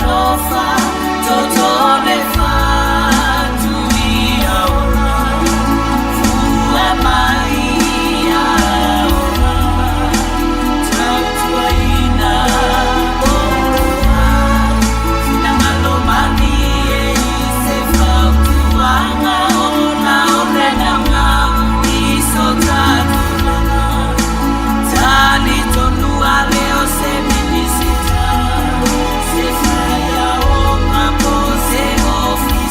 Alofa toto le fatu ia ola fua mai ia ola tautuaina olua finagalo malie i se fautuaga ona o le naunau i so tulaga talitonua le o se Minisita se faiaoga po se ofisa.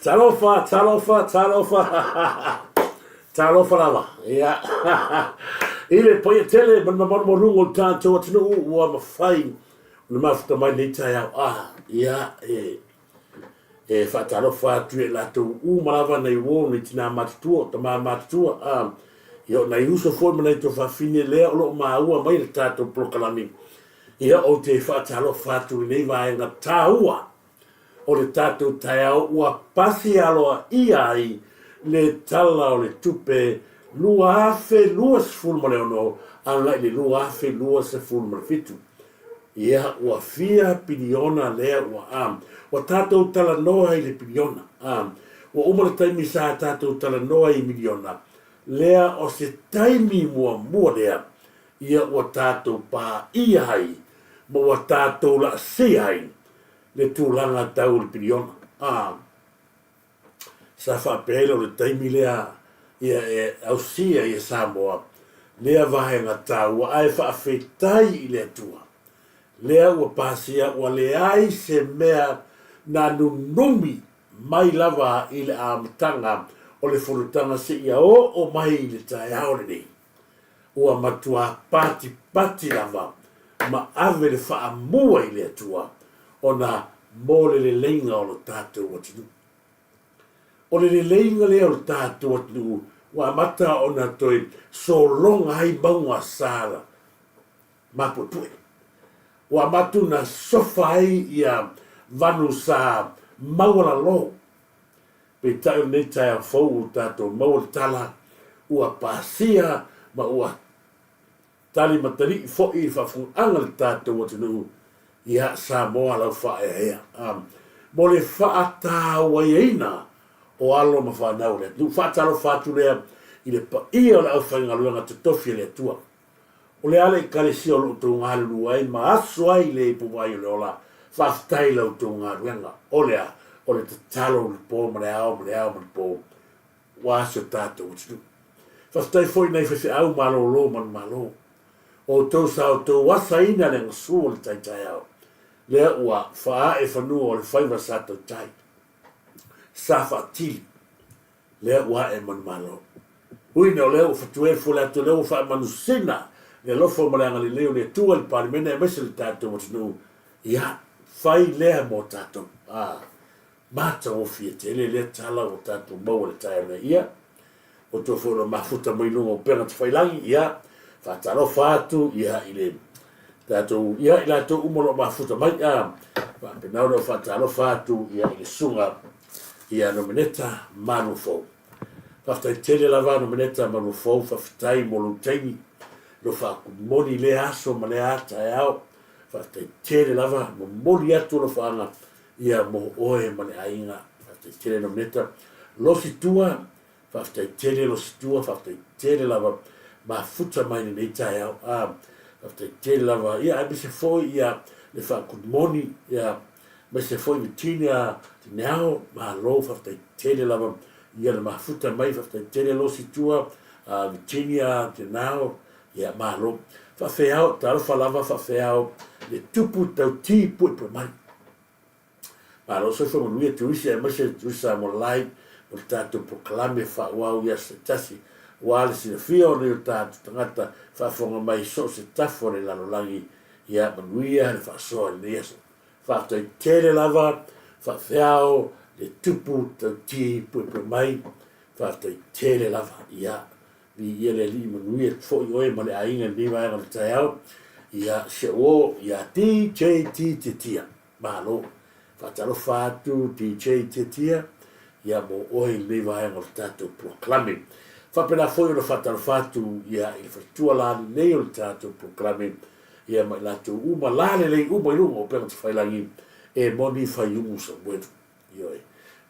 Talofa, talofa, talofa. Talofa lava. Ia. I le paia tele ma le mamalu maualuga o le tatou atunuu ua mafai ona mafuta mai lenei taeao. Ah, ia, e, e faatalofa atu ia i latou uma lava nai uo, nai tinā matutua, o tamā matutua, ah, ia o nai uso foi ma nai tuafafine lea o lo o maua mai le tatou polokalame. Ia, ou te faatalofa atu i lenei vaega taua o le tatou taeao ua pasi aloaia ai le Tala o le Tupe 2026 agai i le 2027. Ia, ua fia piliona lea ua a. Ua tatou talanoa i le piliona. A. Ua uma le taimi sa tatou talanoa i miliona, lea o se taimi muamua lea ia ua tatou paia ai ma ua tatou laasia ai le tulaga tau i le piliona. A. Sa faapea ai lea o le taimi lea ia e ausia ai e Samoa lea vaega taua ae faafetai i le Atua lea ua pasia ua leai se mea na nunumi mai lava i le amataga o le fonotaga seia oo mai i le taeao lenei. Ua matua patipati lava ma ave le faamua i le Atua ona mo le leleiga o lo tatou atunuu. O le leleiga lea o le tatou atunuu ua amata ona toe sologa ai mauga sa mapuepue. Ua amata ona sofa ai ia vanu sa maualalo. Peitai o lenei taeao fou ua tatou maua le tala ua pasia ma ua tali matalii foi i le faafofogaaga a le tatou atunuu, ia Samoa lau faaeaea mo le faatauaiaina o alo ma fanau o le atunuu. Faatalofa atu lea i le paia o le aufaigaluega totofi a le Atua. O le a le Ekalesia o lo outou galulue ai ma aso ai le ipuvai o le ola? Faafetai i la outou galuega. O le a? O le tatalo i le po ma le ao ma le ao ma le po aua si o tatou atunuu. Faafetai foi i nai faifeau malolo manumalo. O outou sa outou asaina le gasu o le tai taeao, lea ua faaae fanua o le faiva sa tautai, sa faatili, lea ua ae manumalo. Ui ina o lea ua fatuē fole atu, o lea ua faamanusina le alofa ma le agalelei o le Atua i le Palemene aemaise le tatou atunuu, ia, fai lea mo tatou. A, matagofie tele lea tala ua tatou maua i le taeao nei. Ia, outou foi o lo o mafuta mai luga o upega tafailagi, ia, faatalofa atu, ia, i le tatou, ia, i latou uma o lo o mafuta mai, a, faapena ona ou faatalofa atu, ia, i le susuga ia Nomeneta Manuafou. Faafetai tele lava Nomeneta Manuafou, faafetai mo lou taimi, lou faakumoni i lea aso ma lea taeao. Faafetai tele lava, momoli atu alofaaga ia mo oe ma le aiga. Faafetai tele Nomeneta. Losi Tua, faafetai tele Losi Tua, faafetai tele lava mafuta mai lenei taeao. Ah, faafetai tele lava, ia aemaise foi ia le faakumoni, ia aemaise foi Virginia Tineao, malo faafetai tele lava ia le mafuta mai, faafetai tele Losi Tua, Virginia Tineao, ia malo. Faafeao, talofa lava faafeao le tupu tauti puepue mai. Malo soifua manuia Turisi aemaise le Turisi Samoa Live mo le tatou polokalame faaauau i aso taitasi aua le silafia o nai o tatou tagata faafofoga mai i so o se tafa o le lalolagi. Ia manuia le faasoa i lenei aso. Faafetai tele lava, faafeao le tupu tauti puepue mai, faafetai tele lava. Ia, viia le Alii manuia foi oe ma le aiga i lenei vaega o le taeao. Ia, si au o, ia DJT Tiatia. Malo. Faatalofa atu DJ Tiatia, ia mo oe i lenei vaega o le tatou polokalame. Faapena foi ona faatalofa atu ia i le faletua lalelei o le tatou polokalame, ia ma i latou uma lalelei uma i luga o upega tafailagi, e moni Faiumu Samuelu. Ioe.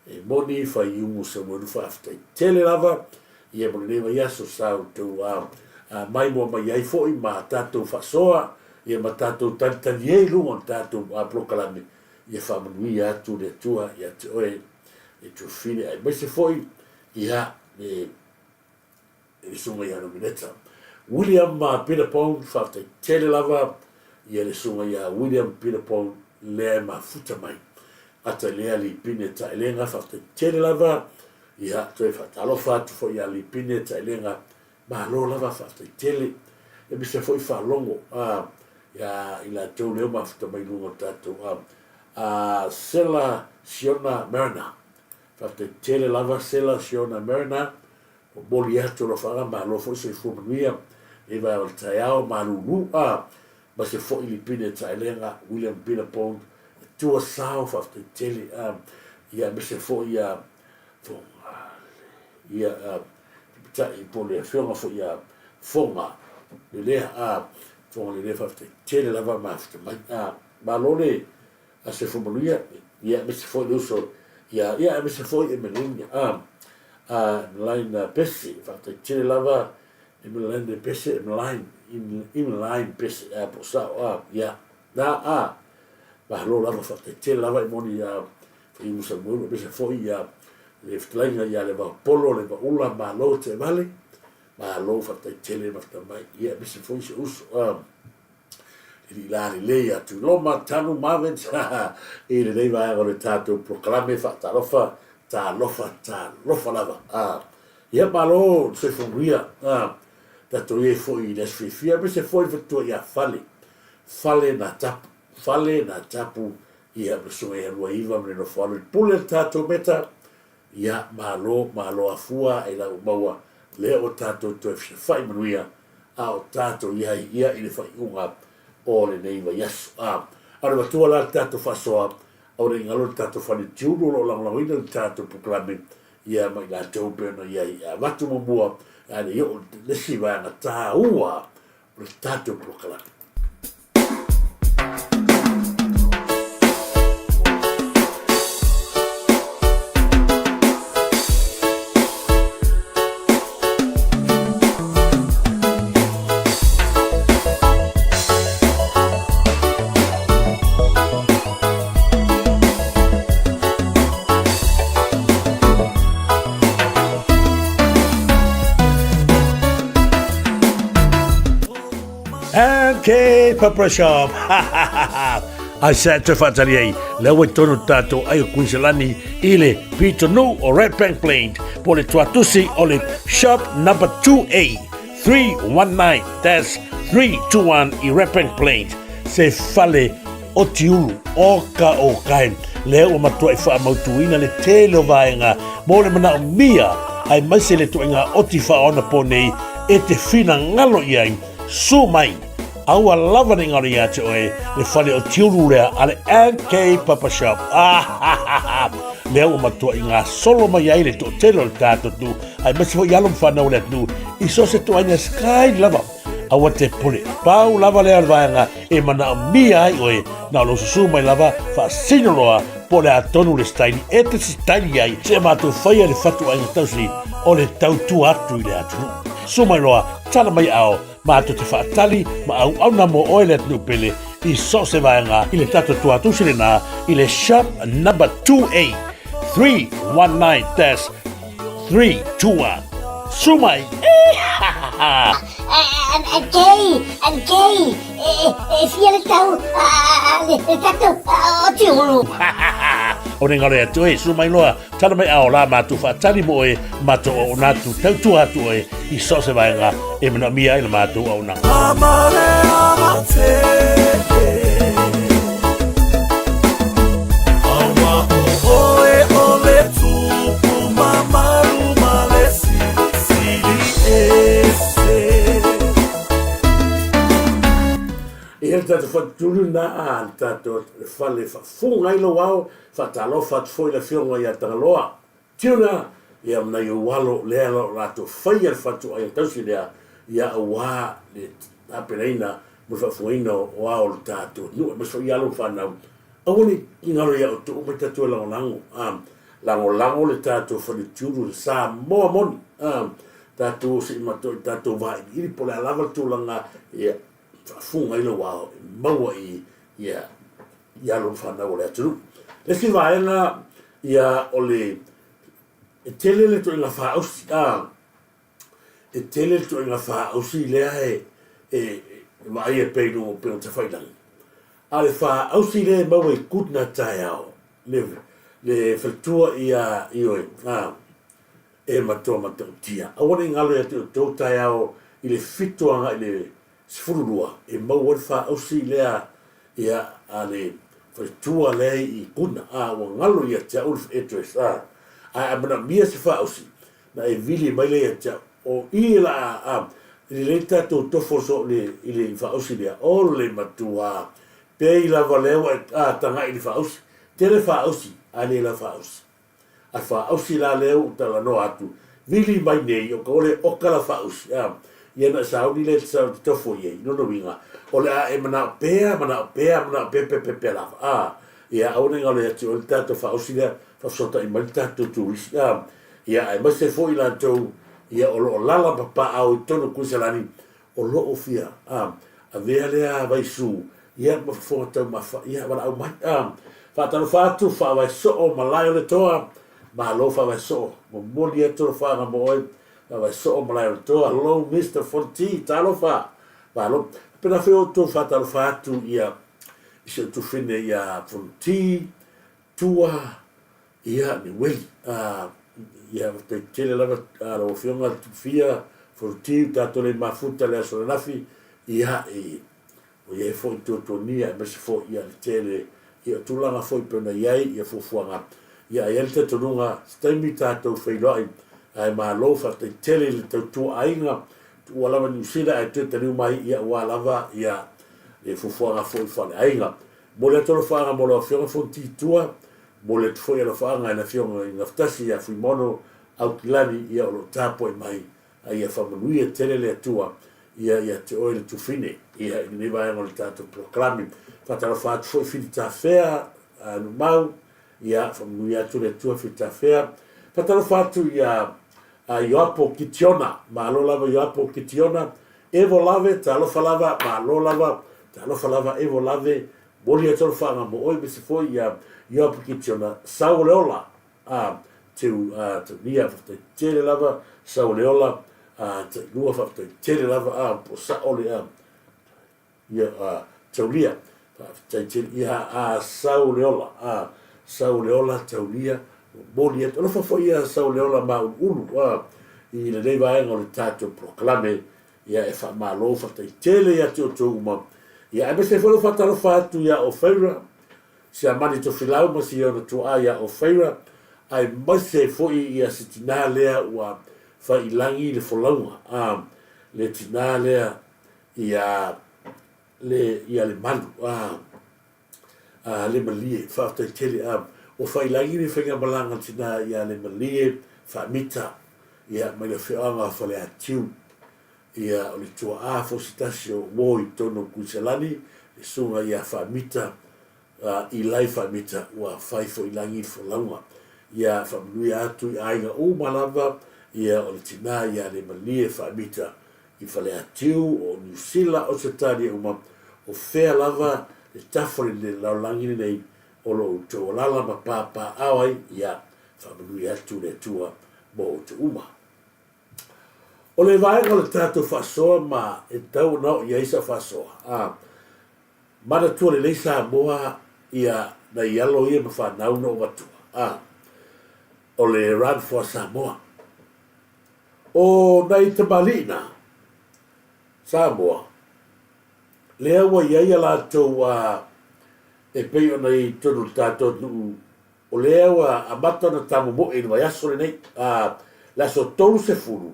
E moni Faiumu Samuelu faafetai tele lava ia mo lenei vaiaso sa outou a, a maimoa mai ai foi ma tatou faasoa ia ma tatou talitali ai i luga o le tatou a polokalame ia faamanuia atu le Atua ia te oe e Tuafine aemaise foi ia le le susuga ia Nomeneta. William Peter Pong, faafetai tele lava ia le susuga ia William Peter Pong lea e mafuta mai. ata i lea Lipine Taelega, faafetai tele lava. Ia, toe faatalofa atu foi ia Lipine Taelega, malo lava, faafetai tele. E misa foi faalogo a ia i latou lea ua mafuta mai luga o le tatou a a Sela Siona Mariner. Faafetai tele lava Sela Siona Mariner, momoli atu alofaaga, malo foi soifua manuia i vaega o le taeao, malulu a ma se foi Lipine Taelega William Billabong tua sao faafetai tele a ia aemaise foi ia Foga ia a Tamaitai po o le afioga foi ia Foga Lelea a Foga Lelea faafetai tele lava mafuta mai a malo le soifua manuia ia aemaise foi le uso ia ia aemaise foi Emelina a a Emeline Pese faafetai tele lava Emeline Pese Emeline Emeline Pese a po o sao a ia na a malo lava faafetai tele lava e moni ia Faiumu Samuelu aemaise foi ia le fetalaiga ia Levaopolo Levaula malo Teevale malo faafetai tele mafuta mai ia aemaise foi si uso a le la lelei ia Tuiloma Tanu Marvin i lenei vaega o le tatou polokalame faatalofa talofa talofa lava a ia malo le soifua manuia a tatou i ai foi i le aso fiafia aemaise foi le faletua ia Fale Fale na tapu Fale na tapu ia ma le susuga ia Luaiva ma le nofo alo i le pule le tatou meta ia malo malo afua e lau maua lea ua tatou toe fesilafai manuia a o tatou i ai ia i le faaiuga o lenei vaiaso. A o le matua la le tatou faasoa, aua ne i galo le tatou fale tiulu o lo o lagolagoina le tatou polokalame ia ma i latou pei ona i ai e avatu muamua ae le i oo i le isi vaega taua o le tatou polokalame. MK Pepper Shop. Ai sa te whaatari ai, le awa i tonu tātou ai o Queensland i le pitonuu o Red Bank Plain, po le tuatusi o le shop number 2A 319-321 i Red Bank Plain, se fale o Tiulu, o ka o kai, lea ua matuai faamautuina le tele o vaega mo le manaomia aemaise le ituaiga oti faaonapo nei e te finagalo i ai. Su mai, aua lava ne i galo ia te oe le fale o Tiulu lea a le MK Papa Shop. Ah, lea ua matuai gasolo mai ai le toatele o le tatou atunuu, aemaise foi alo ma fanau o le atunuu i so o se ituaiga style lava. Aua te pule, pau lava lea o le vaega e manaomia ai oe, na o lou susu mai lava faasino loa po o le a tonu le style e te style ai seia matou faia le fatuaiga tausi o le tautua atu i le atunuu. Susu mai loa, tala mai ao, matou te faatali ma auauna mo oe le atunuu pele i so o se vaega i le tatou tuatusi lena i le shop number 2A 319-321. Su mai! Kei, Kei, e fia le tau le tatou o Tiulu. O ne ngaro atu e, su mai loa, tala mai ao la matou faatali mo oe, matou auauna atu, tautua atu oe i so o se vaega e manaomia ai le matou auaunaga. Ia le tatou fale na a le tatou fale faafofoga ai lou ao, faatalofa atu foi le afioga ia Tagaloa Tuna, ia ma nai ou alo lea o lo o latou faia le fatuaiga tausi lea, ia aua le tapenaina mo le faafofogaina o ao o le tatou atunuu, aemaise foi alo ma fanau, aua ne i galo ia outou uma i tatou e lagolago, a, lagolago le tatou faletiulu, le Samoa moni, a, tatou se i matou i tatou vailiili po o le a lava le tulaga, ia, faafofoga ai lou ao e maua i, ia, i alo ma fanau o le atunuu. Le isi vaega, ia, o le, e tele le ituaiga faausi, a, e tele le ituaiga faausi lea e, e, e vaaia pea i luga o upega tafailagi. A o le faausi lea e maua i Goodna taeao. le, le faletua ia ioe, a, e matua matautia. Aua ne i galo ia te outou taeao i le 7 agai i le 12 e maua ai le faausi lea ia a le faletua lea i Puna, a, ua galo ia te au le address, a, ae a manaomia se faausi, na e vili mai lea ia te au. O i la a, a, lelei tatou tofo so le, i le faausi lea, o le matua pei lava lea ua e, a, tagai i le faausi. Tele faausi, ae le la faausi. A faausi la lea ua ou talanoa atu, vili mai nei, o ka ole oka la faausi, a, ia na e sauni lea e te sauni te tofo i ai. Lona uiga, o le a e manao pea, manao pea, manao pea, pea, pea, pea lava, a, ia aua ne i galo ia te oe le tatou faausi lea, faafesootai mai le tatou turisi, a, ia aemaise foi latou, ia o lo o lala ma paao i totonu o Kuiselani, o lo o fia, a, avea lea vaisu, ia ma fofoga taumafa, ia valaau mai, a. Faatalofa atu, faavae soo malae o le toa, malo faavae soo, momoli atu alofaaga mo oe, faavae soo malae o le toa, hello Mister Fonti, talofa, malo. Faapena foi outou faatalofa atu ia i si ou tufine ia Fonti, Tua, Ia, Niueli, a, ia, faafetai tele lava a lau Afioga Tufia, Fonoti, tatou le mafuta le aso ananafi, ia, i, ua i ai foi tuatuania aemaise foi ia le tele ia o tulaga foi pei ona i ai ia fuafuaga. Ia, ae i ai le talitonuga, se taimi tatou feiloai, ae malo faafetai tele i le tautua aiga, tuua lava Niu Sila ae toe taliu mai, ia, aua lava ia le fuafuaga foi faaleaiga. Momoli atu alofaaga mo lau Afioga Fonoti Tua, momoli atu foi alofaaga i le Afioga i Gafatasi ia Fuimaono Aukilani ia o lo o tapuai mai a ia faamanuia tele le Atua ia ia te oe le Tufine ia i lenei vaega o le tatou polokalame. Faatalofa atu foi Fili Tafea Numau ia faamanuia atu le Atua Fili Tafea. Faatalofa atu ia Ioapo Kitiona, malo lava Ioapo Kitiona, Evo lave, talofa lava, malo lava, talofa lava Evo lave, moli atu alofaaga mo oe mese foi ia Ioapo Kitiona, sau o le ola, a, teu, a, taunia, faafetai tele lava, sau o le ola, a, tailua, faafetai tele lava, a, po sao le, a, Ia, a, taulia, faafetai tele, ia, a, sau le ola, a, sau le ola, taulia, momoli atu. Alofa foi ia sau le ola māuluulu, a, i lenei vaega o le tatou polokalame, ia, e faamalo, faafetai tele ia te outou uma. Ia, aemaise foi o faatalofa atu ia Ofeira, Siamani Tofilau ma si ona tuaa ia Ofeira, aemaise foi ia si tinā lea ua fai i lagi le folauga, a, le tinā lea ia le ia le malu a a le malie faafetai tele a ua failagi le faigamalaga tina ia le malie faamita ia mai le afioaga o Faleatiu ia o le tuaa foi se tasi o uo i totonu o Kuiselani le susuga ia Faamita a Ilai Faamita ua fai foi lagi le folauga ia faamanuia atu i aiga uma lava ia o le tina ia le malie Faamita i Faleatiu, o Niu Sila, Ausetalia uma, o fea lava le tafa o le lalolagi lenei o lo outou alala ma papaaao ai, ia faamanuia atu le Atua mo outou uma. O le vaega o le tatou faasoa ma e tatau ona oo i ai sau faasoa, a manatua lelei Samoa ia nai alo ia ma fanau na ou avatua, a o le Run for Samoa. O nai tamalii na, Samoa, lea ua i ai a latou a e pei ona i totonu o le tatou atunuu, o lea ua amata ona tamomoe i le vaiaso lenei, a, le aso 30,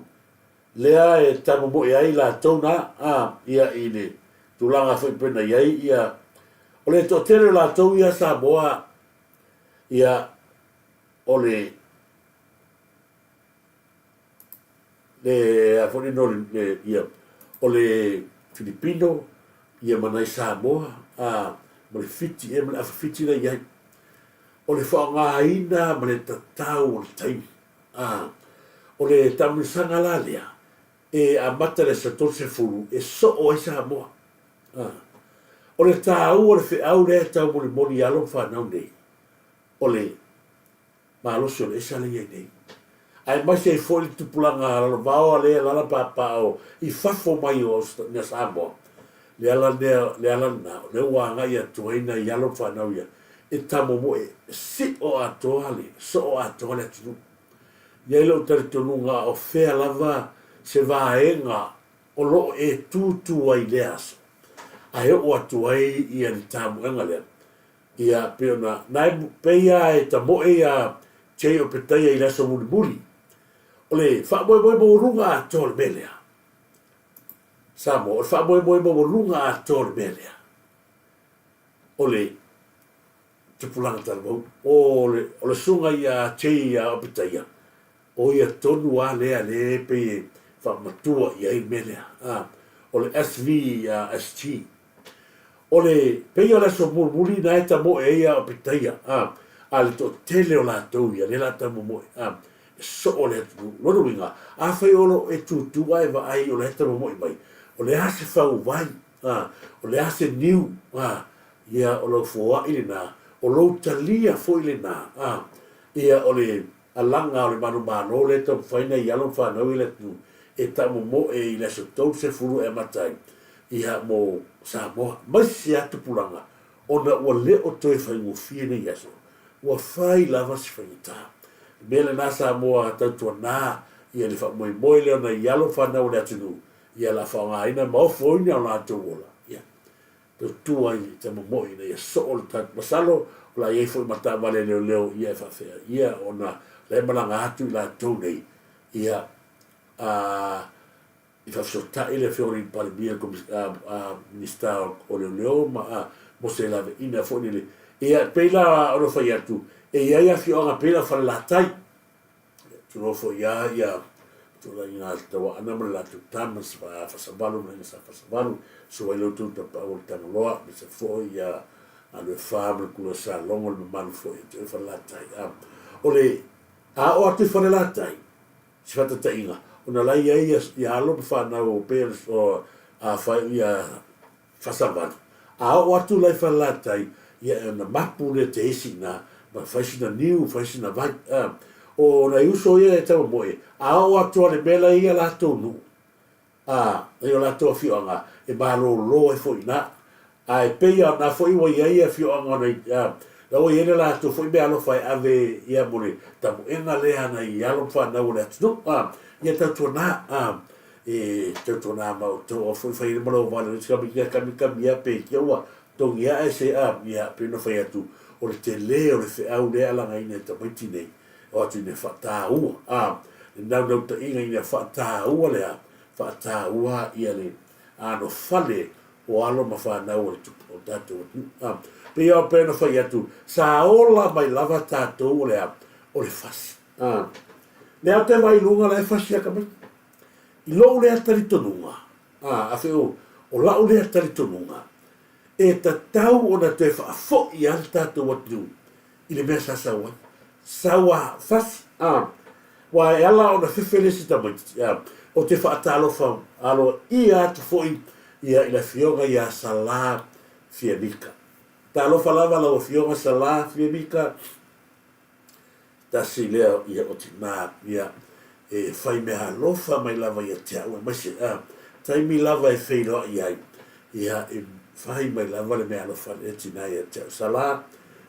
lea e tamomoe ai latou na, a, ia i le tulaga foi pei ona i ai ia, o le toatele o latou ia Samoa, ia, o le le a foi no le ia o le Filipino ia ma nai Samoa a ma le Fiti ea ma le afa Fiti la iai o le faaaogaina ma le tatau o le taimi a o le taamilosaga la lea e amata le aso 30 e soo ai Samoa a o le taua o le feau lea e taumolimoli i alo ma fanau nei o le malosi o le esa lea i ai nei. Aemaise ai foi le tupulaga lalovaoa lea e alaala paopao i fafo mai o nea Samoa, le ala lea, le ala lena, o lea ua agai atu ai nai alo ma fanau ia e tamomoe siʻo atoa le soo atoa le atunuu. I ai lou talitonuga a o fea lava se vaega o lo o e tūtū ai i lea aso, ae oo atu ai ia le tamoega lea, ia pei ona na e pei a e tamoe ia Jay Opetaia i le aso mulimuli, o le faamoemoe maualuga atoa o le mea lea. Samoa, o le faamoemoe maualuga atoa o le mea lea, o le tupulaga talavou, o le, o le susuga ia Jay Opetaia, o ia tonu a lea lea e pei e faamatua i ai le mea lea, a, o le SVSG. O le, pei o le aso mulimuli na e tamoe ai ia Opetaia, a, a le toatele o latou ia lea la tamomoe, a, e soo le atunuu. Lona uiga, afai o lo o e tūtū a e vaai o la e tamomoe mai, o le a se fauvai, a, o le a se niu, a, ia o lau foai lena, o lou talia foi lena, a, ia o le alaga o le manumalo lea e taumafai nai alo ma fanau i le atunuu e taamomoe i le aso 30 e amata ai, ia mo Samoa, aemaise lava tupulaga, ona ua le o toe faigofie nei aso, ua fai lava se faigata. O le mea lena Samoa tautuana ia le faamoemoe lea o nai alo ma fanau o le atunuu, ia la faaaogaina ma ofoina o latou ola, ia tautua ai i tamomoe ina ia soo le tatou masalo o le a i ai foi ma taavale leoleo ia e faafea ia ona la e malaga atu i latou nei ia a i faafesootai le afioga i le Palemia le Minisita o Leoleo ma a mo se laveaiina foi lele ia pei la ona fai atu e i ai afioaga pei la o Falelatai Tulou foi a ia tulaga Tauaana ma le latou tama sa Fasavalu ma le aiga sa Fasavalu, susu ai lo outou tapaau o le Tagaloa, aemaise foi ia Galuefa ma le Kula Salogo le mamalu foi ia te oe Falelatai. A o le a oo atu i Falelatai, se faataitaiga, ona la i ai ia alo ma fanau o pei o a fai ia Fasavalu. A oo atu la i Falelatai, ia e ona mapu lea te isi ina, ma fai sina niu, fai sina vai. A, o nai uso ia e taumoe, a oo atu a le mea la e i ai a latou nuu, a, i o latou afioaga, e malolo ai foi i ina. Ae pei a o na foi ua i ai afioaga o nai, a, la ua i ai le latou foi meaalofa e ave ia mo le tamoega lea a nai alo ma fanau o le atunuu, a, ia tautuana, a, E tautuana ma outou au foi fai ma lou vale o kami kia kami kami ia pe kia ua togi ae se a ia pe no fai atu o le tele o le feau lea alagaina e tamaiti nei o atu ina faataua a le naunautaiga ina faataua lea faataua ia le anofale o alo ma fanau o le tupu o tatou atunuu a pei o pe no fai atu sa ola mai lava tatou o le a o le fasi a lea o te vai luga la e fasi a tamaiti I lou lea talitonuga, ā, afe o, o la'u lea talitonuga, e tatau ona toe faafo'i lava le tatou atunuu i le mea sa sau ai. Sau a fasi, ā, aua e ala ona fefe le isi tamaitiiti, ā, ou te faatalofa aloaia atu foi ia i le Afioga ia Salā Fiamika. Talofa lava lau Afioga Salā Fiamika. Tasi lea ia o tinā ia e whai mea alofa mai lava ia te au aemaise a taimi lava e feiloai ai ia e whai mai lava le mea alofa lea tinā ia te au. Sala,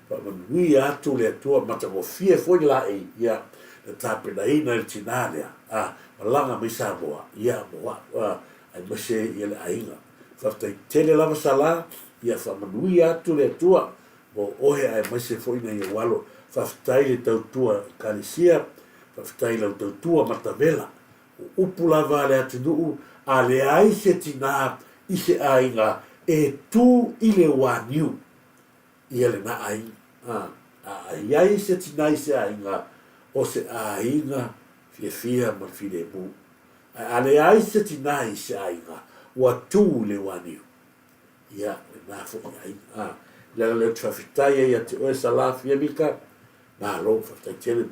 faamanuia atu le Atua matagofie foi le laei ia na tapenaina e le tinā lea a malaga mai Samoa ia mo au a aemaise ia le aiga. Faafetai tele lava Sala ia faamanuia atu le Atua mo oe aemaise foi nai ou alo. Faafetai le tautua Ekalesia, faafetai lau tautua matavela. O upu lava a le atunuu, a leai se tinā i se aiga e tū i le uaniu, ia lena aiga. A, a i ai se tinā i se aiga, o se aiga fiafia ma le filemu. Ae a leai se tinā i se aiga, ua tū i le uaniu. Ia, lena foi aiga. A, le ala lea ou te faafetai ai ia te oe Sala Fiamika, malo, faafetai tele.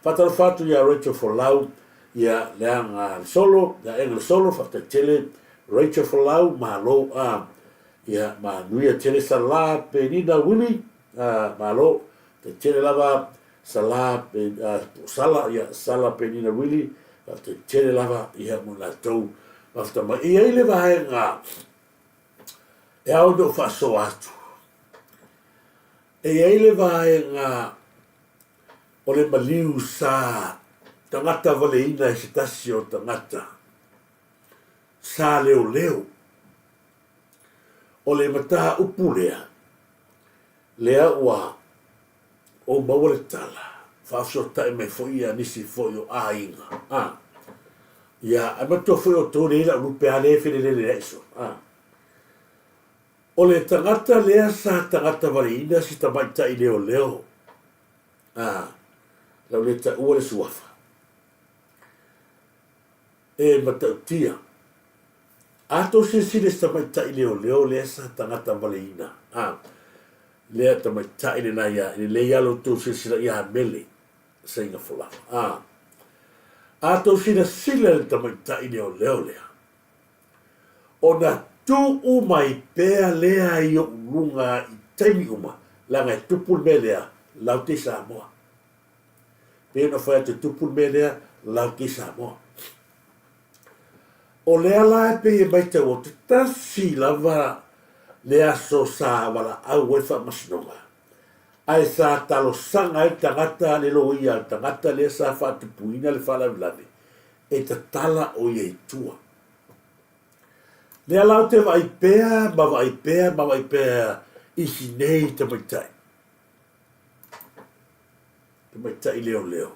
Faatalofa atu ia Rachel Folau, ia Leaga le Solo, ia Ega le Solo, faafetai tele. Rachel Folau, malo, a, ia, manuia tele Sala Penina Willie, a, malo, faafetai tele lava Sala, pe, a, po Sala, ia, Sala Penina Willie, faafetai tele lava, ia, mo latou mafuta mai. E i ai le vaega, E ao ona ou faasoa atu. E i ai le vaega o le maliu sa tagata valeina e se tasi o tagata sa leoleo. O le mataupu lea, lea ua ou maua le tala, faafesootai mai foi ia nisi foi o aiga, a, ia, ae manatua foi outou lea e i lau lupe lava lea e felelele ai soo, a. O le tagata lea sa tagata valeina si tamaitai leoleo, a, lau le taua le suafa, e matautia. A tou silasila i si tamaitai leoleo lea sa tagata valeina, a, lea tamaitai lena ia, e lelei lava lo outou silasila ia Mele Seiga Folava, a. A tou silasila i le tamaitai leoleo lea, Ona tuu mai pea lea i ou luga i taimi uma, leaga e tupu le mea lea, laute i Samoa. Pei ona fai atu e tupu le mea lea, laute i Samoa. O lea la e pei e maitau atu, tasi lava le aso sa valaau ai le Faamasinoga, ae sa talosaga ai le tagata, le loia a le tagata lea sa faatupuina le faalavelave, e tatala o ia i tua. Lea la ou te vaai pea ma vaai pea ma vaai pea i si nei tamaitai, tamaitai leoleo,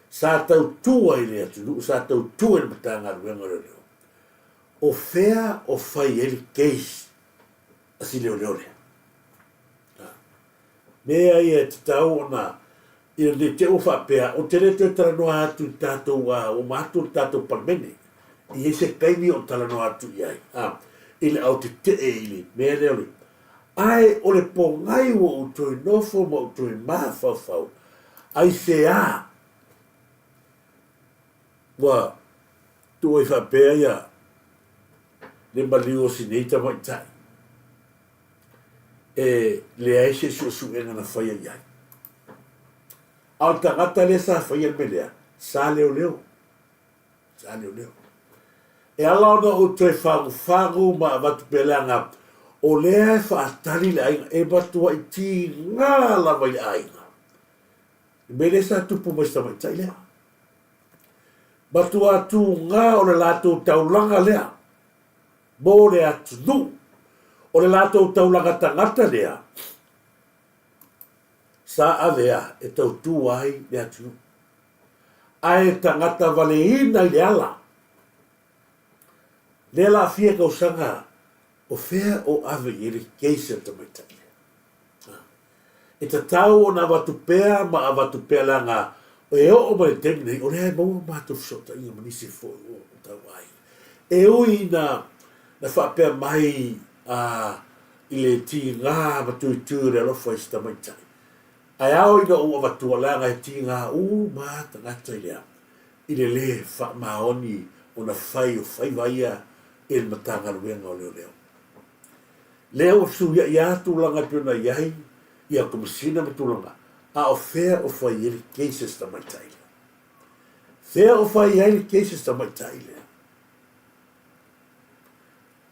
sa tautua i le atunuu, sa tautua i le Matagaluega o Leoleo. O fea o fai ai le case a si leoleo lea? Mea ia e tatau ona Ina ne i te i ua faapea, ou te le toe talanoa atu i le tatou, ua uma atu le tatou Palemene, e i ai se taimi o talanoa atu i ai, a, i le autetee i le mea lea o le, ae o le pogai ua ou toe nofo ma ou toe mafaufau, aisea ua tuu ai faapea ia le maliu o si nei tamaitai e leai se suesuega na faia i ai. A o le tagata lea sa faia le mea lea, sa leoleo. Sa leoleo. E ala ona ou toe fagufagu ma avatu pea leaga o lea e faatali le aiga, e matuai tiga lava i le aiga. Le mea lea sa tupu mai i si tamaitai lea. Matua tuga o le latou taulaga lea mo le atunuu. O le latou taulaga tagata lea sa avea e tautua ai le atunuu. Ae tagata valeina i le ala. Lea la fia tausaga o fea o ave i ai le case a le tamaitai lea. E tatau ona avatu pea ma avatu pea leaga e oo mai le taimi nei o lea e maua matou fesootaiga ma nisi foi o tau aiga. E ui ina na faapea mai a i le tiga ma tuitui o le alofa i si tamaitai, ae ao ina ou avatua leaga e tiga uma a tagata i le i le le faamaoni ona fai o faiva ia i le Matagaluega o Leoleo. Lea ua fesuiai lava tulaga e pei ona i ai ia Komesina ma tulaga, a o fea o fai ai le cases tamaitai lea? Fea o fai ai le cases tamaitai lea?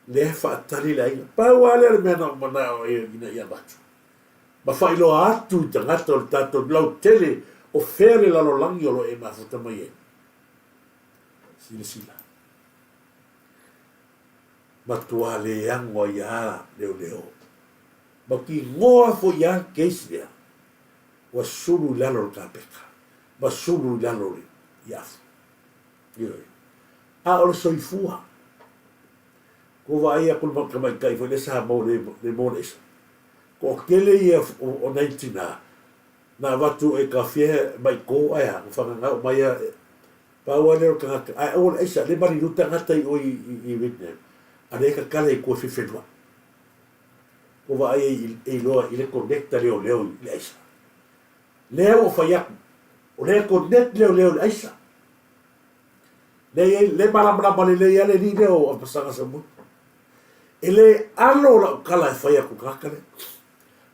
Lea e faatali le aiga. Pau lava lea o le mea na ou manao ai ina ia avatu. Ma faailoa atu i tagata o le tatou lautele o fea le lalolagi o lo o e mafuta mai ai. Silasila. Matua leago ai a leoleo. Ma kigoa foi a case lea ua sulu i lalo o le kapeka ma sulu i lalo o le afu. Ioe. A o le soifua. Ua vaai atu le tamaitai foi lea sa maua le maua le aisa. Toatele ia o nai tina na avatu e kafea mai ko ae a, ua fagagau mai a Pau lava lea o le tagata, ae aua le aisa, le maliu tagata i o i Vietnam, a lea e tatala i tua fefeluai. Ua vaai ai e iloa i le connect a leoleo i le aisa. Lea ua fai atu, o lea e connect leoleo i le aisa. Lea i ai, lea e malamalama lelei lava le alii lea o Apasaga Samoa. E le alo lau tala e fai atu i le tagata lea.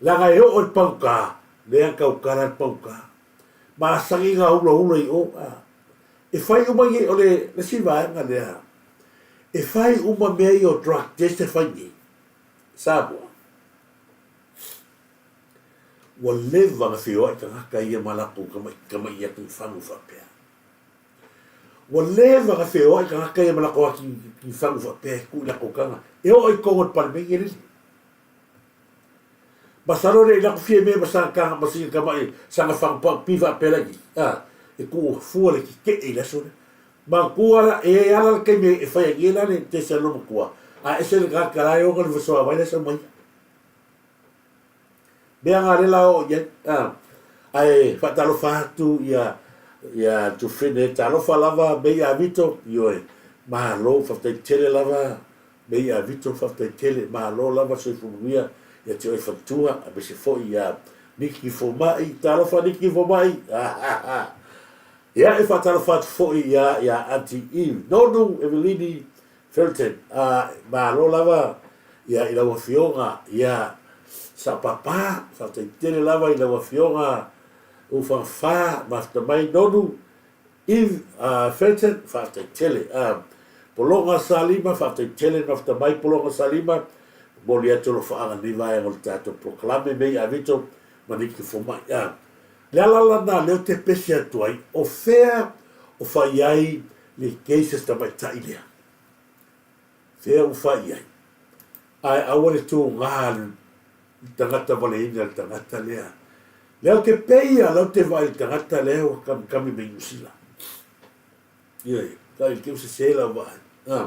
Leaga e oo i le pagota, lea e tautala le pagota. Masani na hulahula i o, a. E fai uma nei, o le isi vaega lea, e fai uma mea ia o drug test e fai nei, Samoa. Ua leva ona feoai tagata ia ma latou tamaiti atu i fagu faapea. Ua leva ona feoai tagata ia ma latou ati i fagu faapea e tuu i latou taga e oo i totonu o le Palemene lele. Masalo e le i latou fia mea ma sana taga ma sina tamai sana fagu paupī faapea laitiiti, a, e tuu fua le tetee i le aso lea. Manatua la, e i ai lava la le taimi e fai ai nei la le test a le loomatua, ae ese le tagata la e ona le suavai la e sau mai ia. Mea na lea la oo i ai, a. Ae faatalofa atu ia ia Tufine, talofa lava Mei a Vito, ioe, malo, faafetai tele lava Mei a Vito, faafetai tele, malo lava soifua manuia ia te oe faletua, aemaise foi ia Niki Fomai, talofa Niki Fomai, ha. Ia e faatalofa atu foi ia ia Aunty Eve Nonu Evelini Felton, a, malo lava ia i lau Afioga ia Saopapa, faafetai tele lava i lau Afioga Ufafa mafuta mai Nonu Eve Felton, faafetai tele. A, Pologa Salima, faafetai tele mafuta mai Pologa Salima, momoli atu alofaaga i lenei vaega o le tatou polokalame mei a Vito ma Niki Fomai. A, le ala la lena lea ou te pese atu ai, o fea o fai ai le case a si tamaitai lea? Fea ua fai i ai? Ae aua le tugā le tagata valeina le tagata lea. Lea ou te pei a la ou te vaai i le tagata lea ua kamikami mai Niu Sila. Ioe, kai te ua sese lau vaai. A,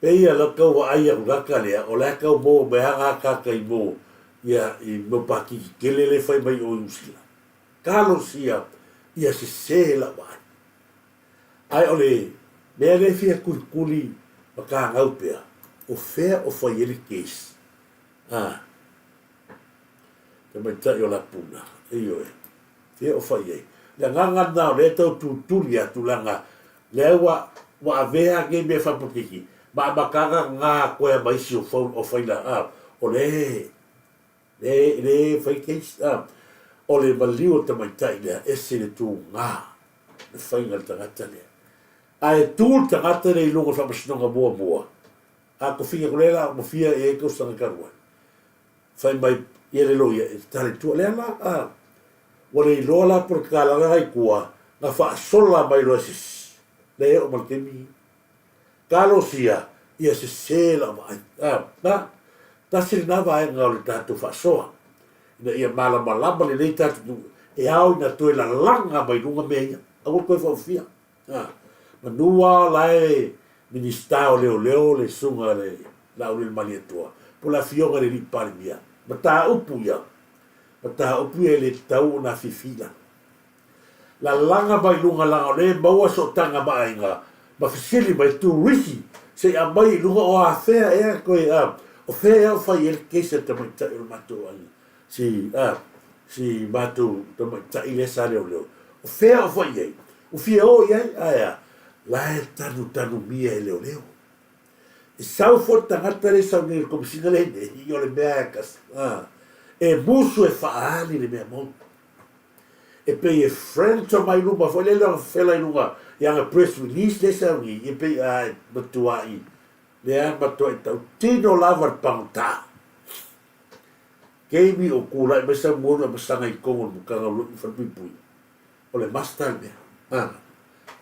pei a la tau vaai aku tagata lea, o la e tau maua mai lava akaka i mo, ia, i mau pakiki tele lea e fai mai o Niu Sila. Talosia ia sese lau vaai. Ae o le mea lea e fia kulikuli ma kagau pea, o fea o fai ai le case a tamaitai o Lapuna? Ioe, fea o fai ai? Le agaga lena o lea e tau tulituli atu leaga lea ua ua avea nei mea faapolokiki ma amataga na koea ma isi o o faila a o lea e le fai case a o le maliu o tamaitai lea ese le tuga le faiga a le tagata lea. Ae tu le tagata lea i luga o le faamasinoga muamua, a tofiga atu lea la ua fia i ai tausaga talu ai, fai mai ia le loia e tatala i tua. Lea la, a, ua le iloa la po o le tatalaga la i tua, na faasola mai loa e se isi. Lea e oo mai le taimi lenei. Talosia ia sese lau vaai. A, na, tasi lena vaega o le tatou faasoa, ina ia malamalama lelei tatou, e ao ina toe lalaga mai luga mea ia, aua le toe faufia. A, manu lava la e Minisita o Leoleo le susuga i le Laaulialemalietoa, po o le Afioga i le Alii Palemia, mataupu ia, mataupu ia e le tatau ona afifi i lalo. Lalaga mai luga laga o lea e maua sootaga ma aiga ma fesili mai turisi se i aumai i luga o afea ea toe a o fea ea o fai ai le case a le tamaitai o le matou aiga si a si matou tamaitai lea sa leoleo o fea o fai ai ua fia o i ai ae a la e tanutanumia e leoleo e sau foi le tagata lea e sau nei i le komesina lea nei o le mea e tasi a e musu e faaali le mea moni. E pei e French mai luma foi lele ona fela i luga i ana press release lea e sau nei, e pei a e matuai lea matuai tautino lava le pagota. Keimi o tulai mai Samuelu e masaga i totonu o le Matagaluega o Falepuipui, o le master le mea. A,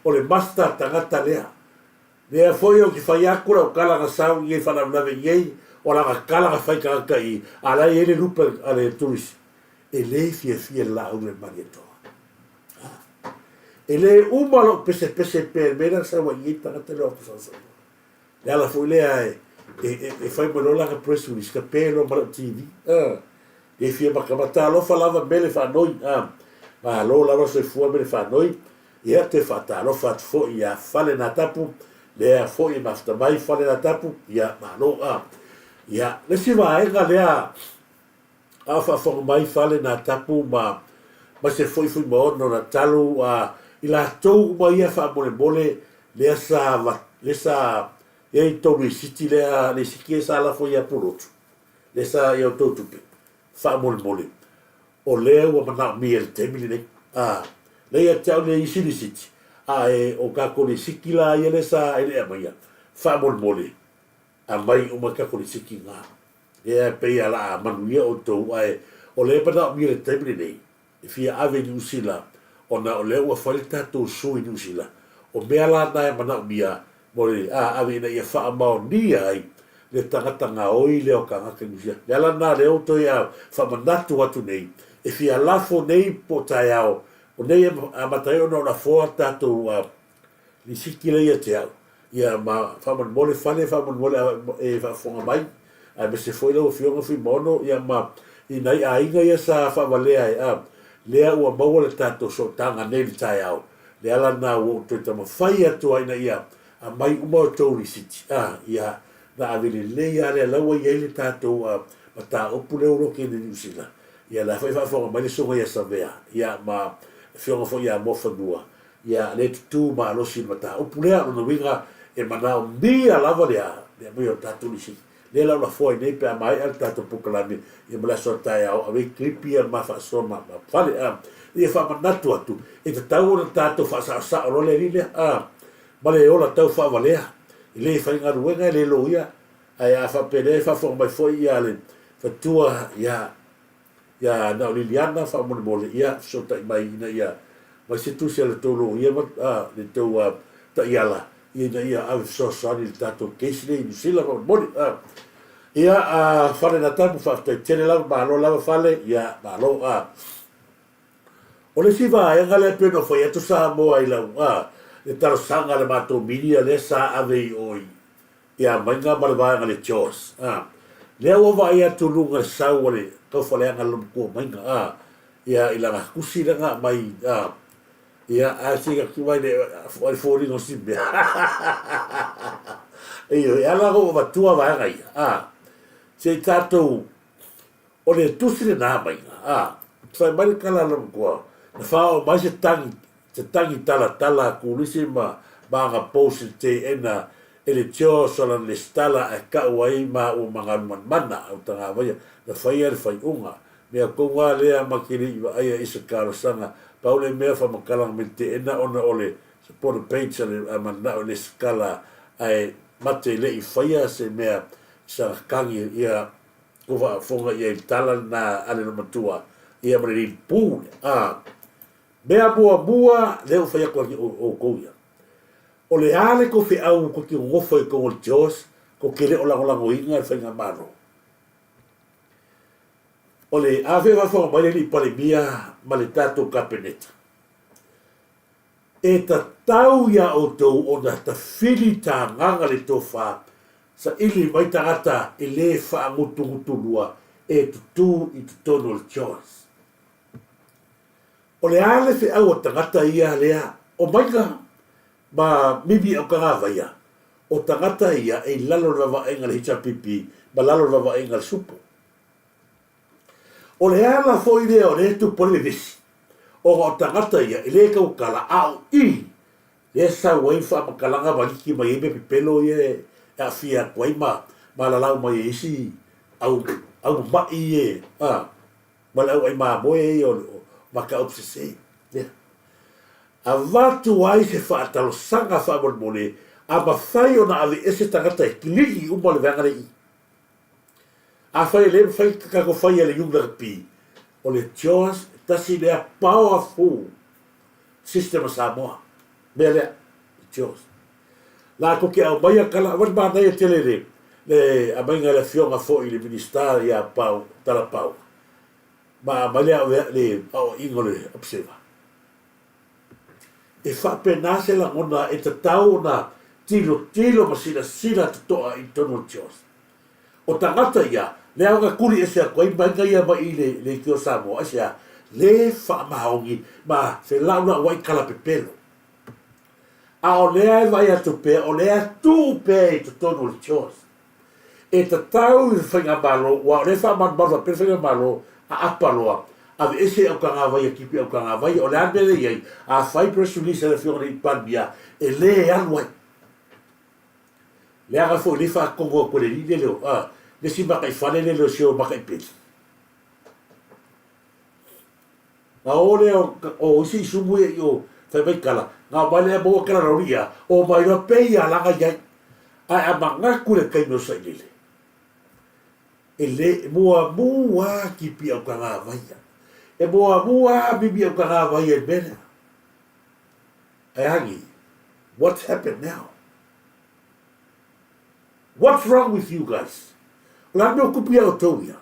o le master tagata lea. Lea foi ou te fai atu lau tala na sau i nei faalavelave i nei, o lana tala na fai tagata i, a la e i ai le lupe a le turisi. E le fiafia le laau le Malietoa. E le uma lou pesepese pea i le mea lea na sau ai i ai le tagata lea o Afasalasalua. Le ala foi lea e, e, e, e fai mai loa lana press release, ka pe loa ma lau TV. E fia matamata alofa lava mele faanoi. Malo lava soifua mele faanoi. Ia, toe faatalofa atu foi ia Falenatapu, lea foi e mafuta mai Falenatapu, ia malo. Ia, le isi vaega lea, A o faafofoga mai Fale na tapu ma ma se foi Fuimaono na talu a i latou uma ia faamolemole lea sa lea sa i ai tou lisiti lea lisiti ia sa lafo ia Pulotu lea sa i a outou tupe faamolemole o lea ua manaomia i le taimi lenei a lea ia te au le isi lisiti a e o tatou lisiti la ia lea sa e le aumaia faamolemole aumai uma tatou lisiti na. Lea e pei a la a manuia outou, ae o O lea e manaomia i le taimi lenei, e fia ave i Niu Sila ona o lea ua fai le tatou sui i Niu Sila. O mea la na e manaomia mo le ave ina ia faamaonia ai le tagata gaoi lea o tagata i Niu Sila. Le ala lena lea ua toe faamanatu atu nei, e fia lafo nei po o taeao, o nei e amata ai ona ou lafoa tatou lisiti lea ia te au, ia ma faamolemole fale, faamolemole e faafofoga mai, aemaise foi lau Afioga Fuimaono, ia ma i nai aiga ia sa faavalea ai, a, lea ua maua le tatou sootaga nei i le taeao, le ala lena ua ou toe taumafai atu ai ina ia aumai uma outou lisiti, a, ia, na ave lelei lava lea, la ua i ai le tatou mataupu lea ua loki i Niu Sila, ia la foi e faafofoga mai le Susuga ia Savea, ia ma le Afioga foi ia Moafanua, Ia le tutū malosi i le mataupu lea, o lona uiga e manaomia lava le a, le aumaia o tatou lisiti. Lea la o lafoa ai nei pe a maea le tatou polokalame ia ma le aso a taeao, ave ai kilipi ia ma faasoa ma fale a. Ia faamanatu atu, e tatau ona tatou faasaosao loa le alii lea a, ma le ola tau faavalea, e le faigaluega e le loia, ae a faapea lea e faafofoga mai foi ia le fatua ia Ia na o Liliana faamolemole ia fesootai mai ina ia mai se tusi a le tou loia ma le tou taiala ia ina ia ave fesoasoani i le tatou case lea i Niu Sila faamolemole. Ia Fale Natamu faafetai tele lava malo lava Fale ia malo. O le isi vaega lea pei ona ou fai atu Samoa i lau le talosaga a le matou media lea sa ave i o i Ia maiga ma le vaega le Jaws, a. Lea ua vaai atu luga le sau a le taufaleaga le matua maiga, a. Ia i lana tusi lea na aumai, a. Ia, ae se i atu mai le, le foliga o si mea. Ioe, e ala ona ou avatua vaega ia, a. Se i tatou, o le tusi lena maiga, a. Fai mai le tala a le matua, na faaoo mai se tagi Se tagi talatala a Kulisi ma ma aga post i le teena e le tio sola lesitala ae kau ai ma ua magalumanmana au tagavaia na faia le faiuga. Mea kouga lea ma ke le i vaaia i se talosaga pau le mea faamatalaga mai le teena ona o le supporter page a le a manao i lesitala ae mate le i faia se mea sa tagi ia ko faafofoga ia i le tala lena a le matua ia ma le lilipu a Mea muamua lea ua fai atu ai outou ia, o le a le tou feau tou te nonofo ai i totonu o le Jaws, tou te le o lagolagoina le Faigamalo? O le a fea faafofoga mai le Alii Palemia ma le tatou Kapeneta? E tatau iā outou ona tafili tagaga le tofa, saili mai tagata e le faagutugutulua e tutū i totonu o le Jaws. O le a le feau a tagata ia lea o maiga ma mimi au tagavaia, o tagata ia e i lalo o le vavaaiga a le HRPP ma lalo o le vavaaiga a le SUPO. O le ala foi lea o lea e tupu ai le vevesi, ona o tagata ia e le tautala a o i lea e sau ai faamatalaga ma liki mai ai mea pepelo ia e aafia atu ai ma lalau mai e isi au au mama'i ia a. ma le auai mamoe ia o mataupu sese. Lea. Avatu ai se faatalosaga faamolemole a mafai ona aveese tagata e kilii uma le vaega lea i i. Afai e le mafai tatou faia le UNRP, o le CHOAS e tasi lea powerful system a Samoa. Mea lea, le CHOAS. Latou te aumaia tala, aua le manaia tele le le aumaiga e le afioga foi i le Minista ia Pau, Tala Pau, ma aumai le le aoaiga o le Observer. E faapena se lagona e tatau ona tilotilo ma silasila totoa i totonu o le CHOS. O tagata ia, lea ona tuli ese atu ai maiga ia mai i le le Itu o Samoa, aisea? Le faamaoni ma felaulau ai tala pepelo. A o lea e vaai atu pea, o lea e tuu pea i totonu o le CHOS. E tatau i le Faigamalo, aua o lea e faamalumalu faapea le Faigamalo, aapa loa, aveese aukagavai a tipi aukagavai, o le a le mea lea e i ai, a fai press release a le Afioga i le Palemia, e le alu ai. Leaga foi lea e faatonu atu e le alii lele o, a, le isi mataifale lele o si o mataipeli. Na o lea o isi isumu ia i o fai mai tala, na omai lea maua tala rauli ia, omai loa pei a laga iai. Ae a manatu i le taimi o sailele. E le muamua kipi au kagavaia. E muamua mimi au kagavaia i le mea lea. Ae agi, what's happened now? What's wrong with you guys? O le a le mea o kupu ia outou ia?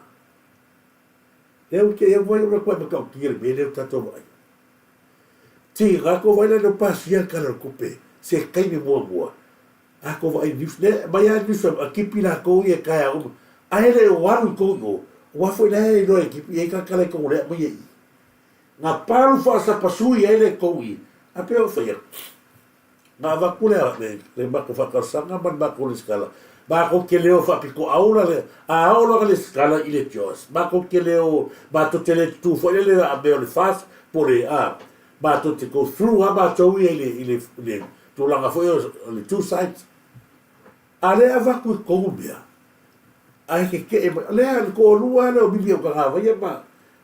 Lea ua te vai o le koe matautia le mea lea o tatou vaai. Tiga ko vai le pasia le tala o le tupe se taimi muamua a ko vaai news le mai a news a kipi lakou ia taeao uma ae le o alu i tou i o aua foi la e iloa e kipi e ka kala i tou lea mai e i nga palu faasapasui ai le tou i a pe o fai atu. Na avatu lea le matou faatalosaga ma le matou lesitala, matou te le o faapitoaula le, a oo loa na lesitala i le Joyce, matou te le o, matou te le tutu foi lele a mea o le FAST po o le, a, matou te go through lava matou ia i le, i le, i le tulaga foi o le two sides. A lea e avatu i totonu mea, ae tetee mai, lea le toalua lea o Mimi Aukagavaia ma,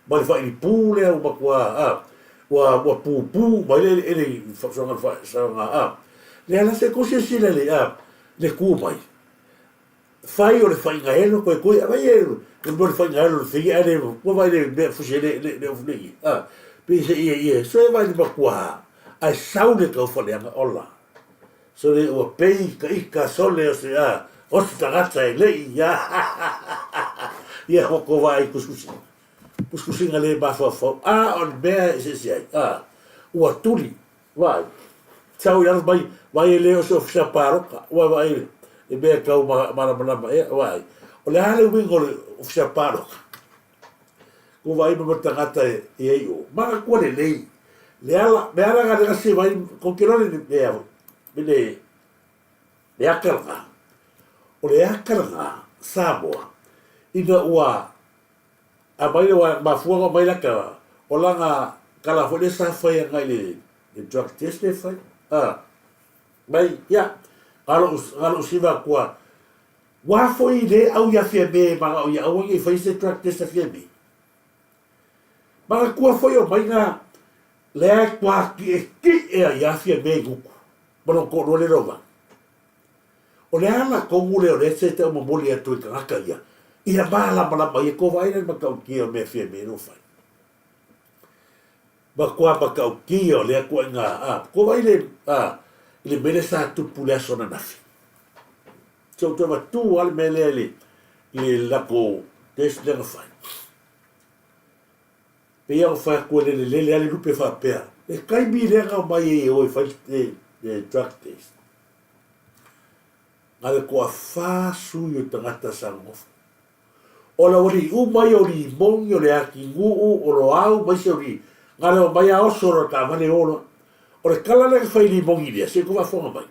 ma le failipu lea ua matua, a, ua, ua pupu mai le eleele i faasoaga le faasoaga, a. Lea la se tou silasila i le, a, le tu mai, fai o le faigaelo toe toe aumai e, le mea o le faigaelo o le feia ae le, ua vaai le mea fusi e le, le, le ofu nei, a, pei se ia, ia, so e vaai le matua, ae sau le taufaleaga, ola. Sole ua pei ka ika sole o se a, o se tagata e lei, a, ha, ha, ha, ha, ia ua tou vaai i kusikusiga. Kusikusiga le mafaufau, a o le mea e eseese ai, a, ua tuli, vaai, sau i lalo mai, vaai e le o se ofisa palota, ua vaai le mea e tau malamalama ea, vaai, o le a le uiga o le ofisa palota? Ua vaai mai ma tagata e i ai o, manatua lelei, le ala, me ala ga le se vai, ko te loa le mea, me le, le aka lena. O le aka lena, Samoa, ina ua aumai le wa, mafua ona aumai le aka lena, o lana kala foi lea sa fai agai le, le drug test lea e fai, a, mai, ia, na lou, na lou siva atu a, Ua foi le au ia Fiame manao ia aua nei fai se drug test a Fiame. Manatua foi o mai na lea e toa ki'eki'e ai ia Fiame i gutu ma lona to'alua lea Lovani. O le ala tonu lea o lea se tau momoli atu i tagata ia, ia malamalama ia tou vaai la i le matautia o mea Fiame lea ua fai. Matua matautia o lea tuaiga a, tou vaai le a, i le mea lea sa tupu i le aso ananafi. Se ua toe avatu lava le mea lea i le, i le latou test lea na fai. Pei lava ona fai atu e lelelele lava le lupe faapea, le taimi lea na omai ai e o e fai le, le drug test, na o le toafa sui o tagata sa nonofo. O le aualii uma ia o Limoni, o Leatinuu, o Loau ma isi aualii, na o le omai lava oso loa i le taavale o loa. O le tala lea na fai i Limoni lea, se i tou faafofoga mai.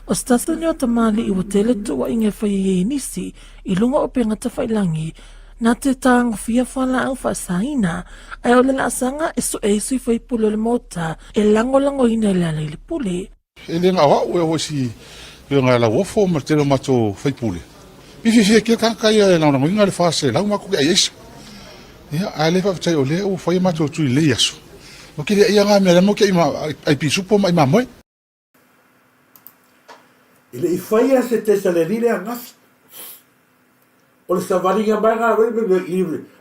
O se tasi lenei o tamalii ua tele tuuaiga e fai ai e nisi i luga o upega tafailangi na te tagofia fualaau faasaina, ae o le laasaga e sue ai sui faipule o le Maota e lagolagoina e le ala i le pule. E le na o au e oo i si toega e lauofo ma le tele o matou faipule. Pe fiafia kea tagata ia e lagolagoina le 400 matou te ai aisa. Ia, ae le faafetai o lea ua fai a matou tui i lenei aso. Ou te le aia nga mea lea matou te ai ai pisupo ma ai mamoe. E le i faia se test a le alii lea angafi. O le savaliga mai na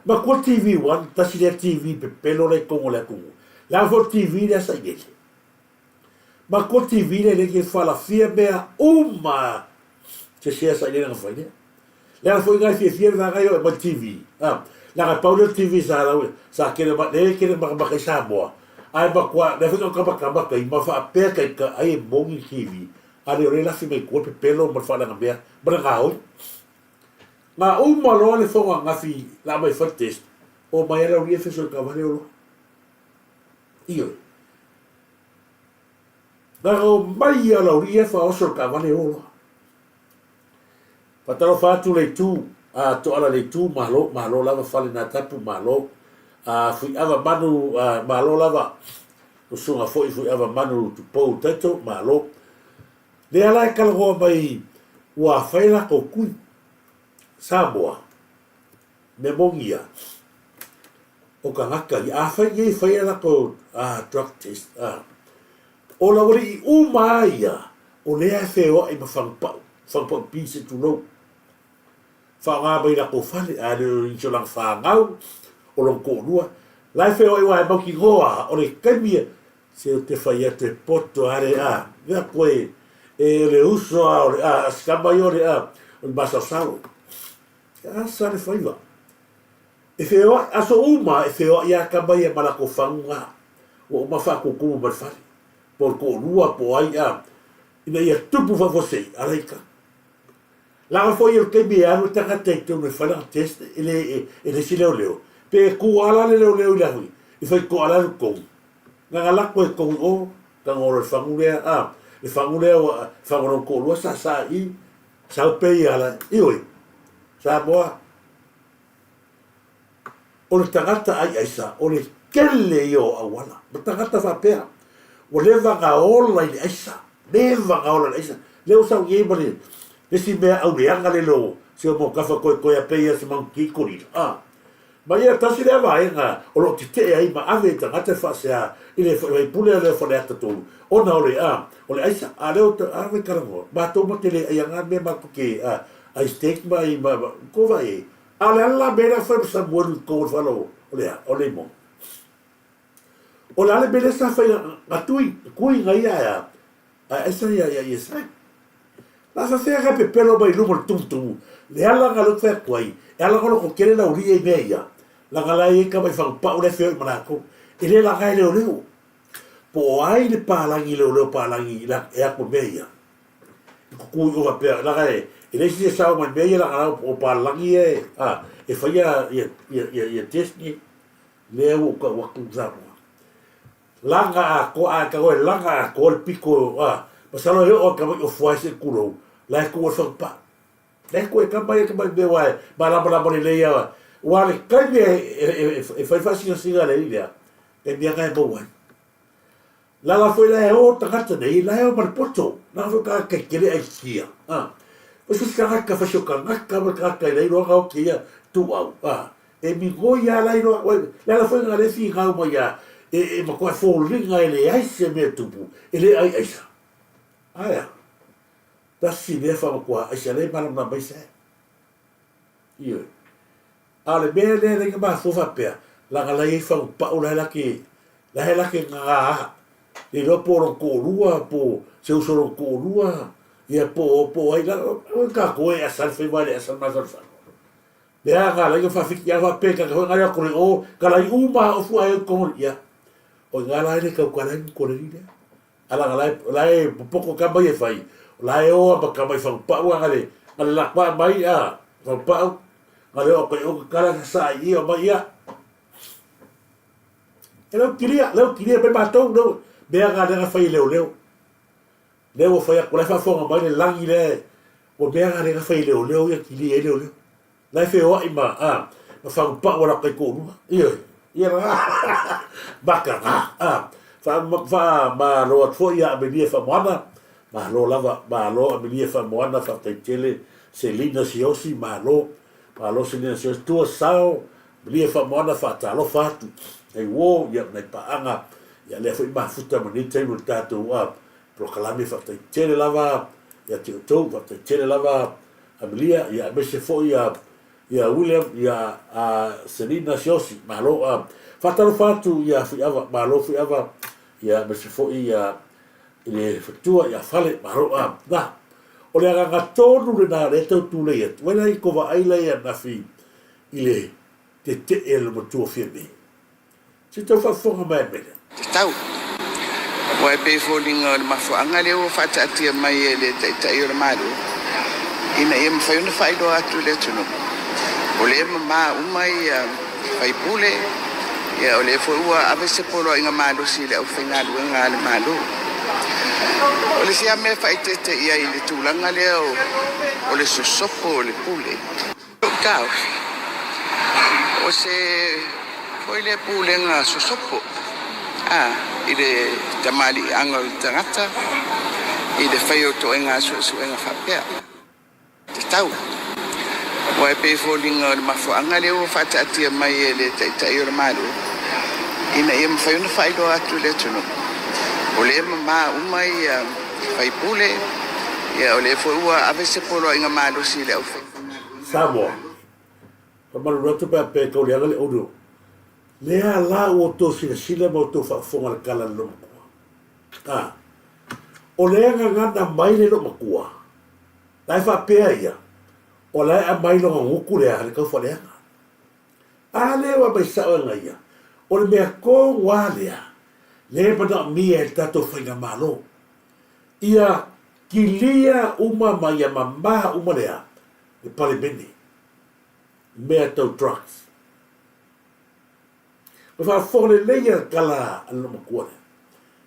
matua TV One, tasi lea TV pepelo la i totonu o le atunuu. Leaga foi o le TV lea sa i lele. Matua TV lea le ke falafia mea uma se sea sa i lele na fai lea. Leaga foi na e fiafia le vaega ia o e mai le TV. A, leaga e pau lea o le TV sa lau sa kele ma le kele makamaka i Samoa. Ae matua lea foi na tamatamata i ma faapea ka ika ai e moni le TV. A le o le lafi mai tua le pepelo ma le faaleaga mea ma le gaoi. Na uma loa le fono ananafi la aumai fai le test, omai lava le aualii e feso i le taavale o loa. Ioe. Na omai lava le aualii e faaoso i le taavale o loa. Faatalofa atu le itu a Toala le itu malo malo lava fale na tapu malo a Fuiava manu a malo lava usuga foi Fuiava manu tupou taito malo lea la e talanoa mai ua fai latou tui Samoa mea moni ia o tagata ia afai nei fai a latou drug test a O laualii uma lava ia, o lea e feoai ma fagupau, fagupau pi se tulou. Faaaoga mai latou fale, a le o nisi o lana fanau, o lona toalua, la e feoai aua e mautinoa o le taimi ia, se ou te fai atu e poto lava le a, vea koe e o le uso a o le a, a si tama ia o le a, o le masaosao. E asa le faiva. E feoai, aso uma e feoai lava tama ia ma latou faguga, ua uma faatutumu mai le fale, po o le toalua po o ai a, ina ia tupu faafuasei, ala i tama. Laga foi o le taimi e alu le tagata i totonu e fai lana test e le e le isi leoleo pe e tu ala le leoleo i le ahui i fai toa la le tonu na na lako e tonu o tago le fagu lea a le fagu lea ua fagu lona toalua sa sa i sau pe i ala ioe Samoa O le tagata ai aisa, o le tele ia o auala. Ma tagata faapea, ua leva na ola i le aisa, leva na ola i le aisa. Lea ua sau nei ma le isi mea auleaga lele o si o mau tafa toetoe a pei a se manu korila. A. Ma ia tasi lea vaega o lo o tetee ai ma ave i tagata e faasea i le faipule lea o Faleata 3, ona o le, a, o le aisa. A lea ua ave talanoa, matou ma te le ai ana mea matou te, a, ai steak ma ai, ma, ma, ko vai e. A o le ala la mea lea fai ma Samuelu i totonu o le fale o le a? O le Imoga. O le a le mea lea sa fai na tui, kui na ia ae a? Ae aisa ia ia Iesai. La faafefea ka pepelo mai luma o le tumutumu, le ala na lea ou te fai atu ai, e ala ona lototele laulii i mea ia, leaga la e i ai tama i fagupau la e feoi ma latou. E le laga e leoleo. Po o ai le palagi leoleo palagi e atu i mea ia. I kuku i o faapea, leaga e e leai se isi e sao mai mea ia leaga la o palagi ia e, a, e faia ia, ia, ia, ia test nei. Lea ua ou tau atu Samoa. Laga atoa, a e tago e laga atoa le pito, a, masalo e oo atu i Ofuae se i tulou, la e tu ai le fagupau. La e tu ai tama ia tamai mea aua e malamalama lelei lava, aua le taimi e, e, e, e fai faasingasina le alii lea, taimi lava na e maua ai. Lala foi la e o tagata nei, la e o ma le poto. Lala foi tagata e tele ai tia. A. Fai se tagata, fai se tagata, ma tagata e lei loa o te ia tuau. A. E migoi a lai loa, oi, lala foi nga le finau mai a, e, e matua foliga e leai se mea tupu, e le ai aisa. Aea. Tasi lea whamatua aisa le malamalama mai se. Ioe. A o le mea lea e leai na mafua faapea, leaga la e i ai fagupau la e lake, la e lake gaga, le iloa po o lona toalua, po o se uso o lona toalua, ia po o, po o ai, o tatou e asa le faiva e le asa le masalosalo. Lea na ala ai ona faafiti a faapea tagata foi na le o atu le o, talai uma lava ofu ae o i totonu, ia, o i ina la e le tautala ai le mutualelei lea. A laga la e, la e popoto tama ia e fai, la e o a ma tama i fagupau a na le, na le lako a mai a fagupau, na le o atu i o tatala sa sa i i o mai ia. E leu kilia, leu kilia mai matou, leu, mea na lea na fai e leoleo. Lea ua fai atu, la e faafofoga mai le lagi lea, ua mea na lea na fai e leoleo ia kilia ai leoleo. La e feoai ma, a, ma fagupau a latou taitoalua. Ioe, ia la, maka na, a, fa, fa, malo atu foi ia Amelia Faamoana, malo lava, malo Amelia Faamoana, faafetai tele, Selina Siaosi, malo, malo Selina Siaosi, tua sao, Amelia Faamoana, faatalofa atu, nai uo, ia, nai paaga, ia lea foi mafuta ma nei taimi o le tatou, a, polokalame, faafetai tele lava ia te outou, faafetai tele lava Amelia, ia aemaise foi ia ia William, ia a Selina Siaosi, malo a faatalofa atu ia Fuiava, malo Fuiava, ia aemaise foi ia i le faletua ia Fale, malo a na. O le agaga tonu lena lea e tau tulei atu, vai la i ko vaai la ia Nafi i le tetee a le matua Fiame. Se i tau faafofoga mai a Mele. Tatau. Aua e pei e foliga o le mafuaaga lea ua faataatia mai e le Taitai o le Malo ina ia mafai ona faailoa atu i le atunuu, o lea e mama uma ia sui usufono, ia o lea foi ua ave se poloaiga malosi i le aufaigaluega a le Malo. O le isi lava mea e faaeteete i ai i le tulaga lea o le sosopo o le pule, Lou taofi, o se foi lea pulega sosopo a i le tamaliiaga o le tagata i le fai o toega suesuega faapea. Tatau. Aua e pei e foliga o le mafuaaga lea ua faataatia mai e le Taitai o le Malo ina ia mafai ona faailoa atu i le atunuu, o lea e mama uma ia sui usufono, ia o lea foi ua ave se poloaiga malosi i le aufaigaluega. Samoa, faamalulu atu pe a pe tau leaga le audio. Lea la ua outou silasila ma outou faafofoga i le tala a le loomatua. A, o lea e gagana mai le loomatua, la e faapea ia, o la e aumai lona gutu lea le taufaaleaga. A lea ua aumai sao e ia, o le mea tonu lava lea, lea e manaomia e le tatou Faigamalo, ia kilia uma ma ia mama uma lea le Palemene i mea tau drugs. Ua faafofoga lelei ia le tala a le loomatua lea.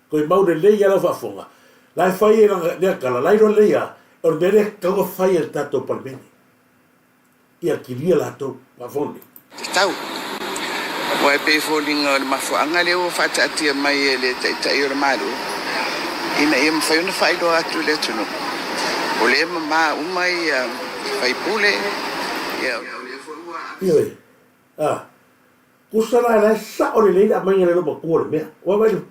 Toe mau lelei lava lau faafofoga, la e fai e lea tala, la e iloa lelei lava, o le mea lea e tatau ona fai e le tatou Palemene. Ia kilia latou. Faafofoga lelei. Tatau. Aua e pei e foliga o le mafuaaga lea ua faataatia mai e le Taitai o le Malo ina ia mafai ona faailoa atu i le atunuu o lea e mama uma ia sui usufono, ia o lea foi ua Ioe. A. Tusa la la e sao lelei le aumaiga le loomatua o le mea. Ua vaai le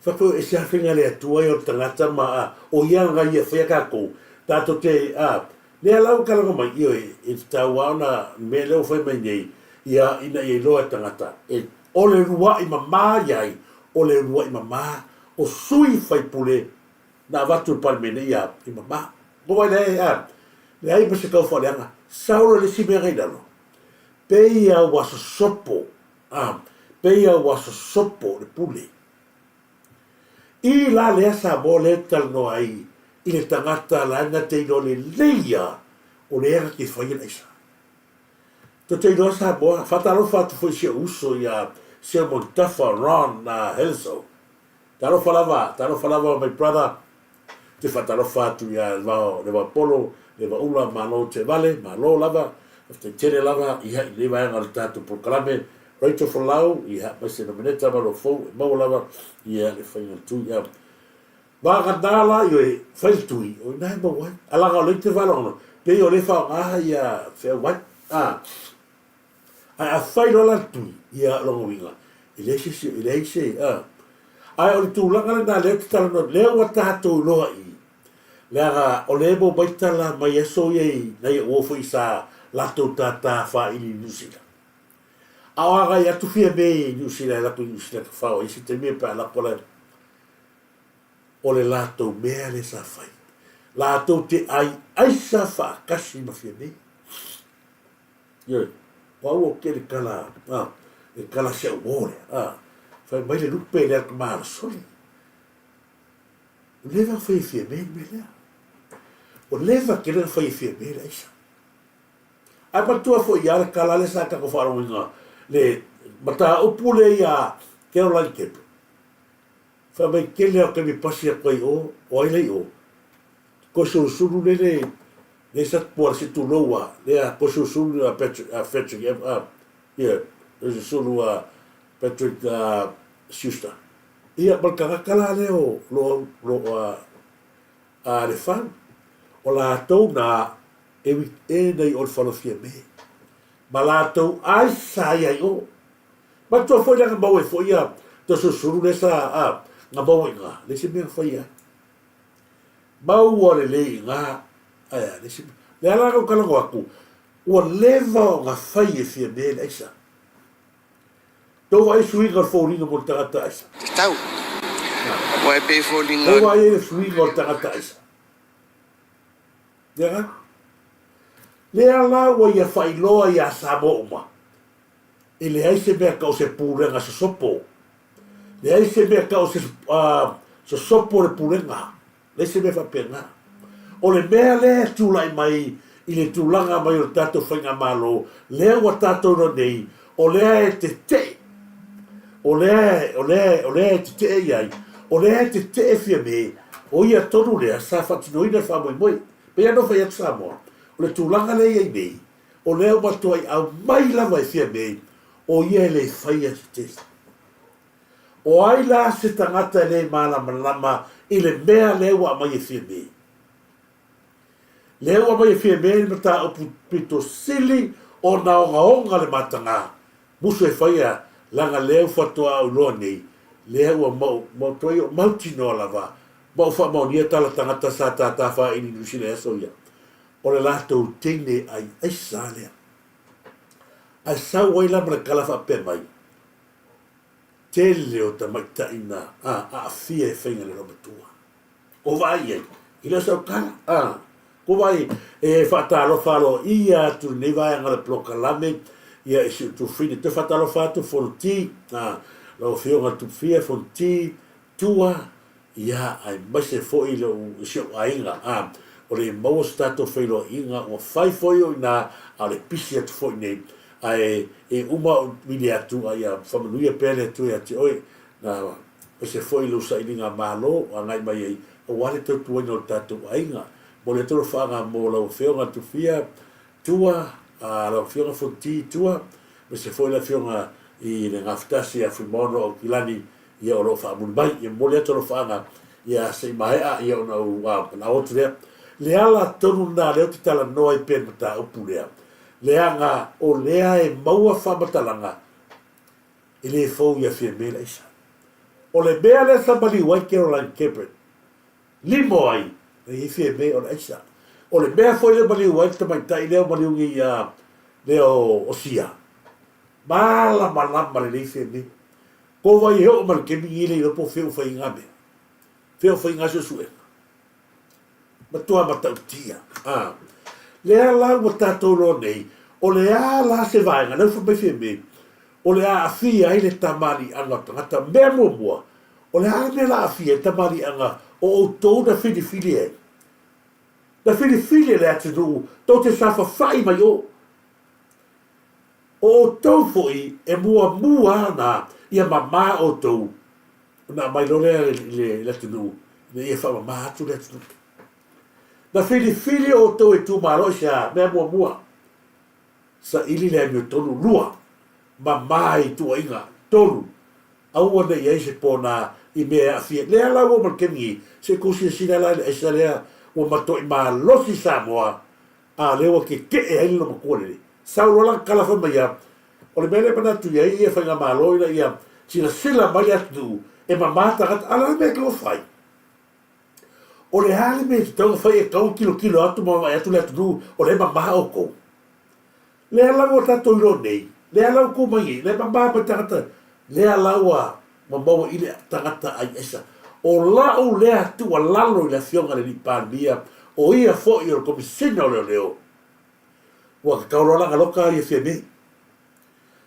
fai e se afega le Atua ia o le tagata ma a o ia na ia faia tatou tatou te a lea la ua talanoa mai ioe e tatau a ona mea lea ua fai mai nei ia ina ia iloa e tagata e o le lua'i mama iai o le lua'i mama o sui faipule na avatu i le Palemene ia i mama. Ua vaai la e a leai ma se tau faaleaga sau loa le isi mea na i lalo Pei a ua sosopo, a, pei a ua sosopo le pule. I la lea Samoa lea e talanoa ai i le tagata la na te iloa lelei a o lea na te faia le aisa. Tou te iloa Samoa, faatalofa atu foi i si ou uso ia Selmon Tafa Ron Helso. Talofa lava, talofa lava my brother. Te faatalofa atu ia Levao, Levaopolo, Levaula, malo Tevale, malo lava, faafetai tele lava ia i lenei vaega o le tatou polokalame. Rachel Folau, ia aemaise Nomeneta ma lou fou e maua lava ia le faiga o le tui. Ia vagana la ioe fai le tui, o ina e maua ai. A laga o lea te faalogologo, pei o lea e faaaoga ia feau vai. A. Ae a fai loa la le tui, ia o lona uiga, e leai se isi, e leai se, a. Ae o le tulaga lena lea ou te talanoa atu, lea ua tatou iloa i i, leaga o lea e maua mai tala mai aso ia i nai ou uo foi sa latou tātā faaili i Niu Sila. A o agai atu Fiame i Niu Sila e alu atu i Niu Sila e tafao ai isi taimi pe a alu atu ala o le latou mea lea sa fai. Latou te ai aisa faatasi ma Fiame. Ioe, o au o kele kala, a, e kala se au ole, a, fai mai le lupe le atu malasoli. O leva fai e fia me le lea. O leva kele na fai e fia me le aisa. Ae matua foi ia le kala le sa tako wharongoinga le mataupu le ia Caroline Kepe. Fai mai kele au kemi pasi atu ai o, o ai lei o. Ko sulusulu le le le sa pua se tulou a lea ko sulusulu a Patrick a Patrick a ia sulusulu a Patrick a Schuster. Ia ma le tagata la lea o lo lo a a le fau o latou na e e nei o le falofia me ma latou ai sa ia i o. Matua foi lea na maua ai foi ia to sulusulu le sa a na maua i nga le se mea na fai ai. Maua lelei i ina, ae a le isi mea. Le ala na ou talanoa atu, ua leva ona fai e Fiame le aisa. Tou vaai suiga o le foliga mo le tagata aisa. Tatau. Aua e pei e foliga. Tou vaai ai le suiga o le tagata aisa. Lea la. Lea la ua ia faailoa ia Samoa uma, e leai se mea tau se pulega sosopo. Leai se mea tau se sosopo le pulega. Leai se mea faapena. O le mea lea e tulai mai i le tulaga mai o le tatou faigamalo, lea ua tatou iloa nei, o lea e tetee, o lea, o lea, o lea e tetee i ai, o lea e tetee Fiame, o ia tonu lea sa faatinoina le faamoemoe. Pei lava ona fai atu Samoa, o le tulaga lea e i ai nei, o lea ua matuai aumai lava e Fiame, o ia e le faia se test. O ai la se tagata e le malamalama i le mea lea ua aumai e Fiame? Lea ua aumai e Fiame le mataupu pito sili ona ogaoga le mataga musu e faia leaga lea ua faatoa ou iloa nei, lea ua mau, matuai ou mautinoa lava ma ou faamaonia tala tagata sa tātā fāili i Niu Sila i aso ia. O le latou teine ai aisa lea. Ae sau ai la ma le tala faapea mai, Tele o tamaitai na aafia e faiga le loomatua. Ko vaai ai, i le o sau tala, a, ko vaai e faatalofa aloaia atu i lenei vaega o le polokalame, ia i si ou tufine. Toe faatalofa atu Fonoti, a, lau Afioga i le Tupufia Fonoti, Tua, ia, aemaise foi lou, si ou aiga, a, o le maua se tatou feiloaiga, ua fai foi o i ina, a o le pisi atu foi nei, ae e uma ou vili atu, a ia faamanuia pea le Atua ia te oe, na, aemaise foi lou sailiga malo agai mai ai, aua le tautuaina o le tatou aiga. Momoli atu alofaaga mo lau Afioga Tufia Tua, a lau Afioga Fonti Tua, aemaise foi le Afioga i le Gafatasi ia Fuimaono Aukilani, ia o lo o faamuli mai. Ia momoli atu alofaaga, ia se i maea ia ona ou manao atu lea. Le ala tonu lena lea ou te talanoa ai pea i le mataupu lea, leaga o lea e maua faamatalaga e le fou ia Fiame le aisa. O le mea lea sa maliu ai Caroline Kebert, limo ai, na i ai Fiame o le aisa. O le mea foi lea maliu ai le tamaitai lea o maliu nei ia lea o Sia, malamalama lelei Fiame. Ko wai e oo mai le taimi nei le iloa po o fea ua fai ai ngā mea. Fea ua fai ai ngā suesuega. Matua matautia. Ā. Lea la ua tātou iloa nei, o le a la se vaega, lea ua fai mai Fiame, o le a aafia ai le tamaliiaga o tagata. Mea muamua, o le a le mea la aafia ai le tamaliiaga o outou na filifili ai? Na filifili e le atunuu tou te saofafai mai o. O outou foi e muamua ana ia mamā outou, ona aumai loa lea i le atunuu, ina ia faamamā atu le atunuu. Na filifili outou e itumalo i se a? Mea muamua, saili le amiotonu. Lua, mamā i tuuaiga. Tolu, aua ne i ai se pona i mea e aafia. Lea la ua oo mai le taimi nei, se i tou silasila la i le aisa lea ua matuai malosi Samoa A lea ua keke'e ai le loomatua lele. Sau loa lana tala fai mai ia, o le mea lea e manatu i ai ia Faigamalo ina ia silasila mai le atunuu e mamā tagata, a o le a le mea e tatau ona fai? O le a le mea e tatau ona fai e tatau ona tilotilo atu ma vaavaai atu le atunuu o lea e mamā outou? Lea la ua tatou iloa nei, lea la ua tu mai nei, lea e mamā mai tagata, lea la ua maua i le tagata ai aisa. O la'u lea tuualalo i le Afioga i le Alii Palemia, o ia foi o le Komisina o Leoleo, ua tatau loa la galoka ia Fiame.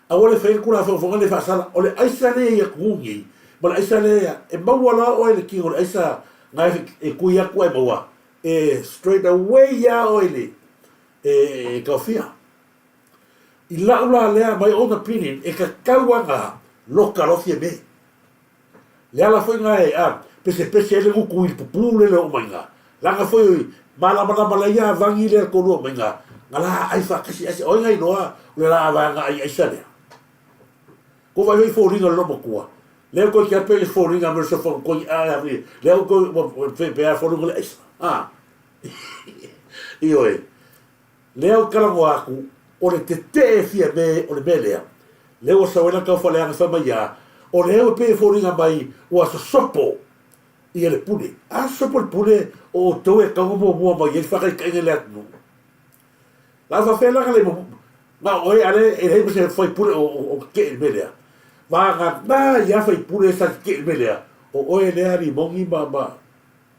Aua le faia le Tulafono fono le faasala, o le aisa lea i atunuu nei, ma le aisa lea e maua loa oe le tino o le aisa na e tui atu ae maua, e straight away lava oe i le e taofia. I la'u la lea my own opinion e tatau ana loka loa Fiame. Le ala foi na e a pesepese ai le gutu i le pupu lele o omai na. Leaga foi oi malamalama lea ia vagi lea tolu omai na na la ai faatasi aisa oi na iloa o le la vaega ai aisa lea. Ko vai foi foliga le loomatua. Lea koe kia pe foliga me sofa koi a lea koe pe pe a foliga le aisa. A. Ioe. Lea ou te talanoa atu, o le tetee Fiame o le mea lea. Lea ua sau ai lana taufaleaga fai mai ia, o lea ua pei e foliga mai ua sosopo ia le pule. A sosopo le pule o outou e tatau ona muamua mai ai le faataitaiga i le atunuu. La ua faapefea la na le na o oe a lea e leai ma se faipule o tetee i le mea lea. Vagana ia faipule sa tetee i le mea lea, o oe lea Rimoni ma ma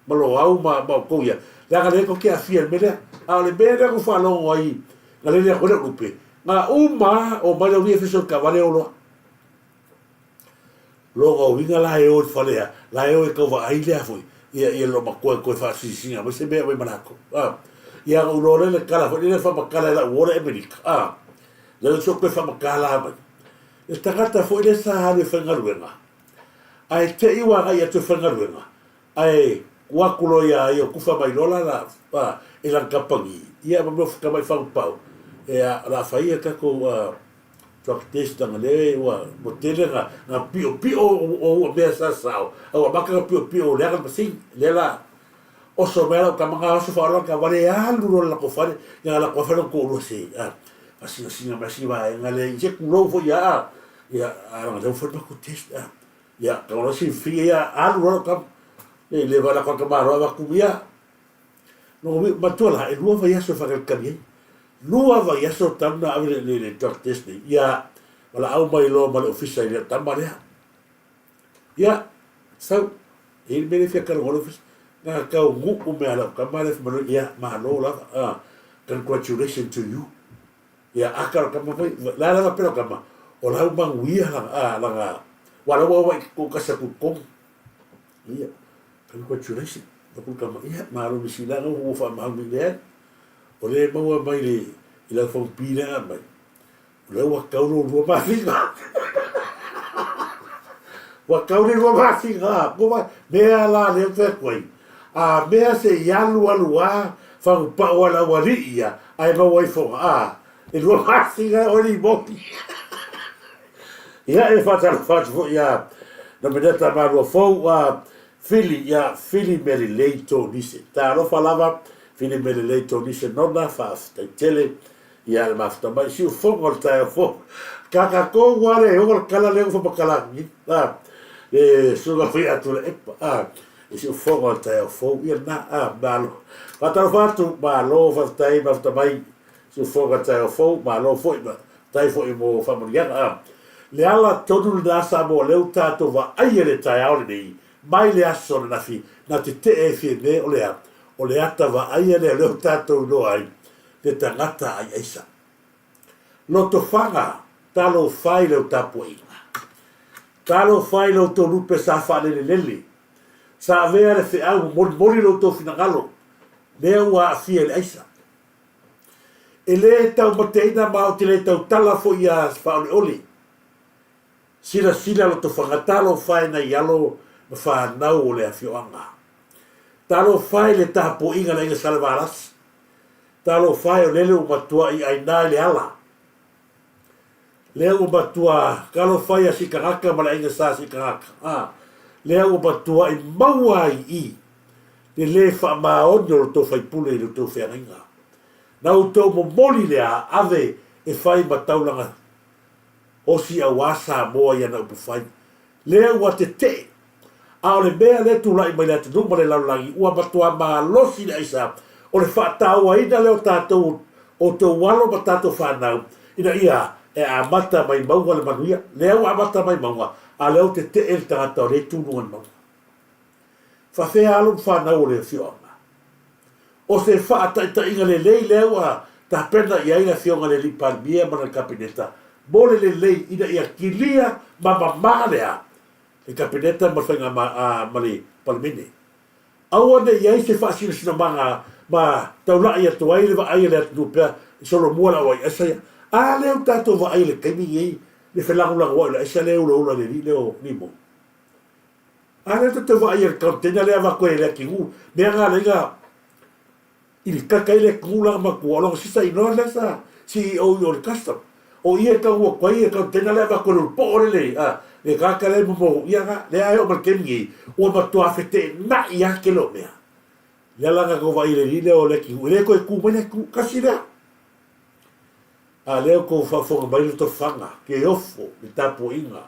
ma Loau ma ma outou ia, leaga lea tou te aafia i le mea lea. A o le mea lea na ou faalogo ai na lele atu ai lau lupe, na uma lava omai lau alii e feso i le taavale o loa. Lona uiga la e o i le fale a, la e o e tau vaai lea foi, ia ia loomatua e toe faasinasina mai se mea e aumai ma latou. A, ia ona ou iloa lea le tala foi lele faamatala e lau uo le Amerika, a, lea se i ou toe faamatala mai. Le tagata foi lea sa alu e faigaluega, ae te i ua agai atu e faigaluega, Ae ua atu loa ia ia kufa mai loa la la e lana kamupani, ia ma mea o tamai fagu pau, ia o le a fai ia tatou drug test leaga lea ua ua tele na na piopio o ua mea sa sao, a ua amata na piopio ua leaga le masini, lea la oso mai lau tama na oso faaola taavale e alu loa i le latou fale, ia na latou afe lona toalua se a faasinasina mai si vaega lea i se tulou foi ia a, ia a leaga lea ua fai le matou test a. Ia, ka ona silafia ia, alu loa lau tama. E le vala ka tamaloa avatu ia. Lona uiga, matua la, e lua vaiaso e faakalikali ai. Lua vaiaso talu na ave le, le, le drug test nei, ia valaau mai loa ma le ofisa i le tama lea. Ia, sau, e i ai le mea lea e fia talanoa le ofisa, na tau nuu mea a lau tama lea fai mai, ia, malo lava, ah, congratulations to you. Ia, aka lau tama foi, la lava pe lau tama, o lau manuia lana, ah, lana, ua lau au ai kou kasi atu i totonu. Ia, congratulations. Aku tama, ia, malo misilaga ua faamaoni lea. O lea e maua mai le, i lau faupi lea mai. O lea ua tau lo lua masina. Ua tau le lua masina. Ko mai, mea la lea fai atu ai. A mea se i alu alu a, fagupau a lau alii ia, ae maua ifoga. A, e lua masina oe le imoki. Ia, e faatalofa atu foi ia Nomeneta Maluafou, a Fili, ia Fili Melelei Tonise. Talofa lava, Fili Melelei Tonise nona, faafetai tele ia le mafuta mai. Siufogo o le taeao fou. Kakakou ua le ogo le kala lea ua famakala atu nei. A, le susuga foi ia Tuilaepa. A, le siufogo o le taeao fou. Ia lena, a, malo. Faatalofa atu, malo, faafetai mafuta mai. Siufogo o le taeao fou, malo foi, faafetai foi mo faamanuiaga. A, le ala tonu lena Samoa lea ua tatou vaaia i le taeao lenei, mai le aso ananafi, na tetee ai Fiame o le a? O le ata vaaia lea lea ua tatou iloa ai le tagata ai aisa. Lotofaga, talofa i lau tapuaiga. Talofa i lo outou lupe sa faalelelele, sa avea le feau ma molimoli lo outou finagalo, lea ua aafia i le aisa. E le taumateina ma ou te le tautala foi ia faaoleole. Silasila lotofaga, talofa e nai alo ma fanau o le afioaga. Talofa i le tapuaiga a le aiga Salevalasi. Talofa e o lele ua matuai aina i le ala. Lea ua matua talofa ia Sikaraka ma le aiga Sa Sikaraka. A, lea ua matuai maua ai i le lē faamaoni o lo outou faipule i lo outou feagaiga. Na outou momoli lea ave e fai ma taulaga osi auā Samoa i ana upufai. Lea ua tetee. A o le mea lea e tulai mai le atunuu ma le lalolagi, ua matuā malosi le aisa o le faatauaina lea o tatou, outou alo ma tatou fanau, ina ia e amata mai mauga le manuia. Lea ua amata mai mauga, a o lea ua tetee le tagata o lea e tu luga i le mauga. Faafefea alo ma fanau o le afioaga? O se faataitaiga lelei lea ua tapena i ai le Afioga i le Alii Palemia ma lana Kapeneta mo le lelei ina ia kilia ma mamā lea le Kapeneta ma le Faigamā ma le Palemene. Aua ne i ai se faasinasinomaga ma taulai atu ai le vaai a le atunuu pea i solomua le auai aisa ia. A lea ua tatou vaai i le taimi lenei le felagolagoai o le aisa lea e ulaula i le alii lea o Nimo. A lea tou te vaai i le container lea avatu e le atunuu, mea na ala ai na i le kaka ai le atunuu la matua, o lona sisa inoa lea sa CEO i o le custom. O ia e tau atu ai le container lea avatu e le poo le le, a, le tagata lea e momohu, ia na, lea e oo mai le taimi nei, ua matua fetenai lava tele o mea. Lea la na tou vaai i le alii lea o le atunuu, e le toe tu mai le atunuu, tasi lea. A lea ua tou faafofoga mai Lotofaga, ke ofo le tapuaiga.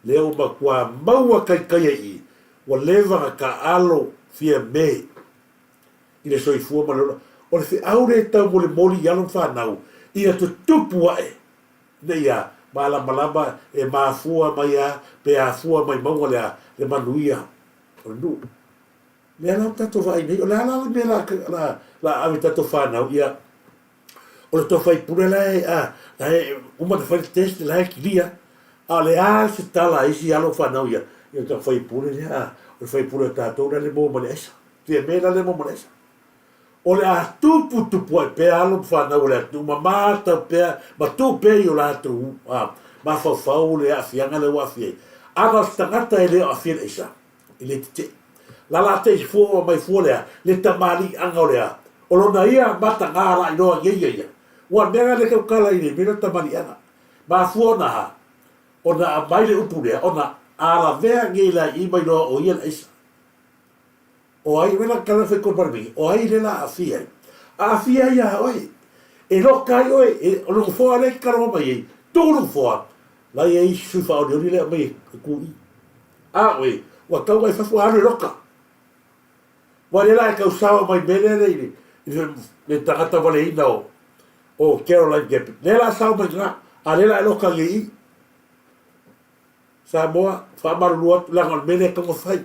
Lea ua matua maua kaikaia i ua leva na taaalo Fiame i le soifua ma le ola. O le feau lea e taumolimoli i alo ma fanau ina tutupu ae ina ia malamalama e mafua mai a pe afua mai mauga lea le manuia o le nuu. Lea la ua tatou vaai nei, o le a la le mea la la ave i tatou fanau ia O le tou faipule la e, a, la e uma ona fai le test, la e kilia. A o le a se tala a isi alo fanau ia, ia le tatou faipule lea, a, o le faipule o tatou la le maua ma le aisa. Fiame la le maua ma le aisa. O le a tupu tupu ai pea alo ma fanau o le atunuu, ma matau pea, ma tuu pea i o latou, a, mafaufau le aafiaga lea ua aafia ai. A na o se tagata e le o aafia i le aisa, e le tetee. Lala te i fua ua mai fua lea, le tamaliiaga o lea, o lona ia mataga la iloa i ia ia. Ua mea na le tautala i le mea lea o le tamaliiaga. Mafua ona aha? Ona aumai le upu lea, ona a lavea nei la i mai loa o ia le aisa. O ai, mea la tala fai kona palemene, o ai lea la aafia ai? Aafia ai ia oe. E loka ai oe, e, o le nofoa lea e te talanoa mai ai, tuu le nofoa, la i ai isi sui faaolioli lea aumai e tu i. A oe, ua tau mai fafo alu e loka. Ua lea la e tau sao mai mea lea i le, le tagata valeina o, o Caroline Gabin. Lea la sao mai na, a lea la e loka nei i. Samoa, faamalulu atu, leaga o le mea lea e tatau ona fai.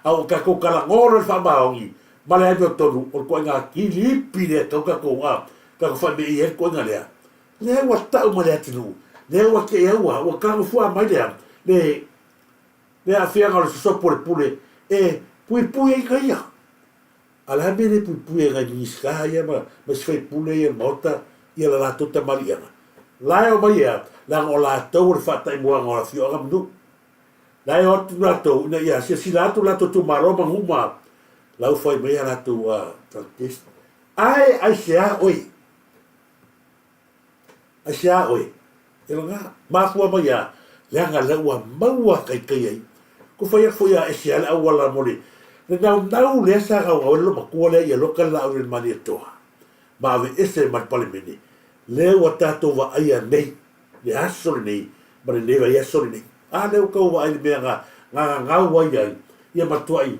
A ua tatou talanoa loa i le faamaoni ma le amiotonu, o le ituaiga kilipi lea e tatau tatou, a, tatou faame'i ai le ituaiga lea. Lea ua tau mai le atunuu, lea ua te i ai ua, ua tagofua mai le, le, le aafiaga o le sosopu o le pule e puipui ai na ia. A o le a le mea e le puipui ai e nai Minisita ia ma isi faipule ia o le Maota ia le latou tamaliiaga? La e omai ea, leaga o latou o le faataimuaga o afioaga ma nuu. La e o atu latou ina ia silasila atu latou itumalo ma nuu ma la ua fai mai a latou drug test. Ae aisea oe? Aisea oe? E lagā, mafua mai a, leaga lea ua maua taitai ai. Ko fai atu foi a ese a le auala mo le, le naunau lea sa naunau ai le loomatua lea ia loka le laau i le Malietoa ma aveese ma le Palemene, lea ua tatou vaaia nei, le aso lenei ma lenei vaiaso lenei. A lea ua tau vaai i le mea na gagau ai ai, ia matuai,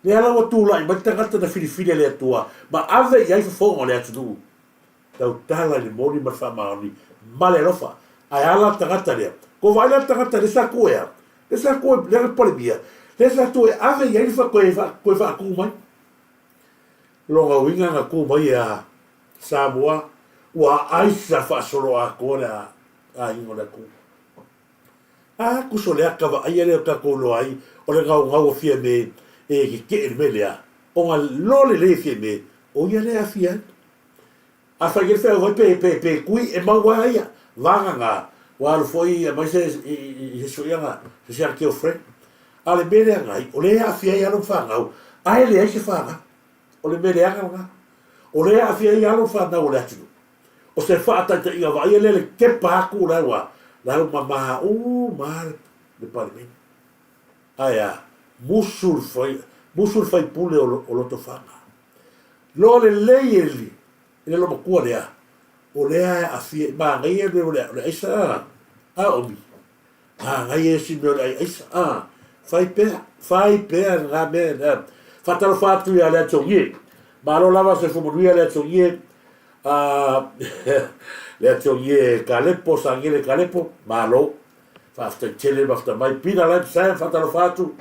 lea la ua tulai mai le tagata na filifili e le Atua ma ave i ai fofoga o le atunuu. Tautala i le moni ma le faamaoni ma le alofa. Ae a la le tagata lea? Ko vaai la le tagata lea sa tu ea? Lea sa tu lea le Palemia, lea sa tu e ave i ai le fa, toe, toe faatu mai. Lona uiga na tu mai ea Samoa, ua aisa faasoloatoa le aiga o le atunuu. A kuso le ata vaaia lea o tatou iloa ai o le gaogao o Fiame e tetee i le mea lea, ona loa lelei e Fiame, o ia lea e aafia ai. Afai nei le feauvai pe, pe, pe kui e mau a ia, vagana, ua alu foi aemaise i se suiaga, se isi girlfriend. A o le mea leaga ai, o lea e aafia ai alo ma fanau, ae leai se fanau. O le mea leaga lena. O lea e aafia ai alo ma fanau o le atunuu. O se faataitaiga vaaia lea le kepa atu la ua la ua mama uma le Palemene. Ae a, musu le fai, musu le faipule o Lotofaga. Loa lelei e le e le loomatua lea, o lea e aafia i manaia le mea o le aisa a, a Omi? Manaia isi mea o le ai aisa a, fai pea, fai pea lena mea lea. Faatalofa atu ia Leatiogie. Malo lava soifua manuia Leatiogie. A Leatiogie Kalepo, Saniele Kalepo, malo. Faafetai tele mafuta mai. Pina Lam Sam, faatalofa atu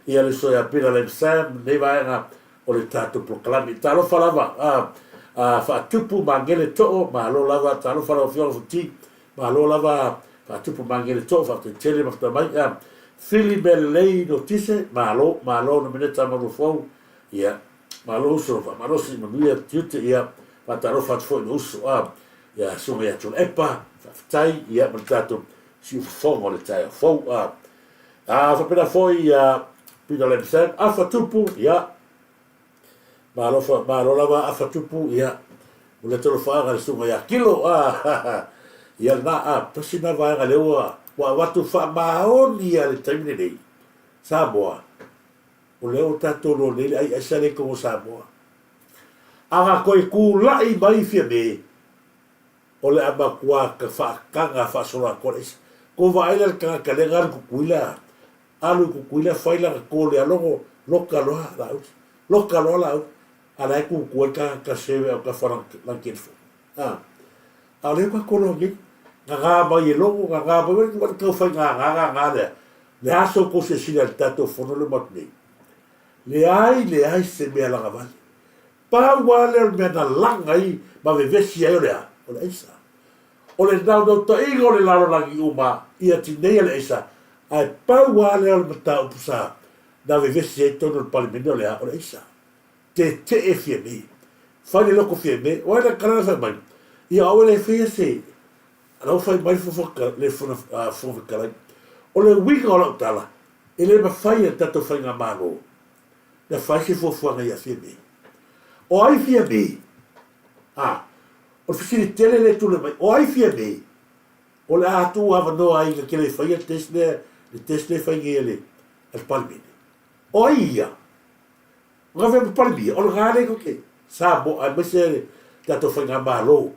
ia le uso ia Pina Lam Sam, lenei vaega o le tatou polokalame. Talofa lava a, a Faatupu Magele Too, malo lava, talofa lau Afioga Futi, malo lava Faatupu Magele Too, faafetai tele mafuta mai. A, Fili Melelei Notise, malo, malo na mineta Manuafou, ia, malo uso, faamalosi, manuia tiute, ia, faatalofa atu foi i le uso, a, ia, Susuga ia Tuilaepa, faafetai, ia, ma le tatou siufofoga o le taeao fou, a, A faapena foi ia Peter Lemsam, afa tupu, ia. Malo, fa, malo lava afa tupu, ia. O le tolofaaga le susuga ia Kilo, a, ia lena, a, tasi na vaega lea ua, ua avatu faamaoni ia le taimi lenei. Samoa, o lea ua tatou loa nei le ai aisa le tonu o Samoa. A na toe tulai mai Fiame, O le a matua ka faataga faasoloatoa le aisa. Ko vaai la le tagata lea na alu i Tutuila, alu i Tutuila fai lana to le alogo, loka loa Laauli, loka loa Laauli, a la e tutu ai le tagata seve au tafa lana telefoni. A, a o lea ua tatou loa nei, gagā mai e Logo, gagā mai, ua le tau fai gagā gagā lea, le aso tou silasila i le tatou fono lea ua matou nei. Leai, leai se mea lagavale. Pau lava lea o le mea na laga ai ma vevesi ai o le a? O le aisa. O le naunautaiga o le lalolagi uma ia tineia le aisa, ae pau lava lea o le mataupu sa na vevesi ai totonu o le Palemene o le a? O le aisa. Tetee Fiame. Fai le loko Fiame. O ai le kalana fai mai? Ia aua le faia se la ua fai mai le Fofoga Fetalai. O le uiga o lau tala, e le mafai e le tatou Faigamalo Na fai se fuafuaga ia Fiame. O ai Fiame? A, o le fesili tele lea e tulai mai, o ai Fiame? O le a tuu avanoa ai na te le faia le test lea, le test lea e fai nei e le, a le Palemene. O ai ia? O ka fea ma Palemia, o lena lea tou te Samoa, aemaise le tatou Faigamalo.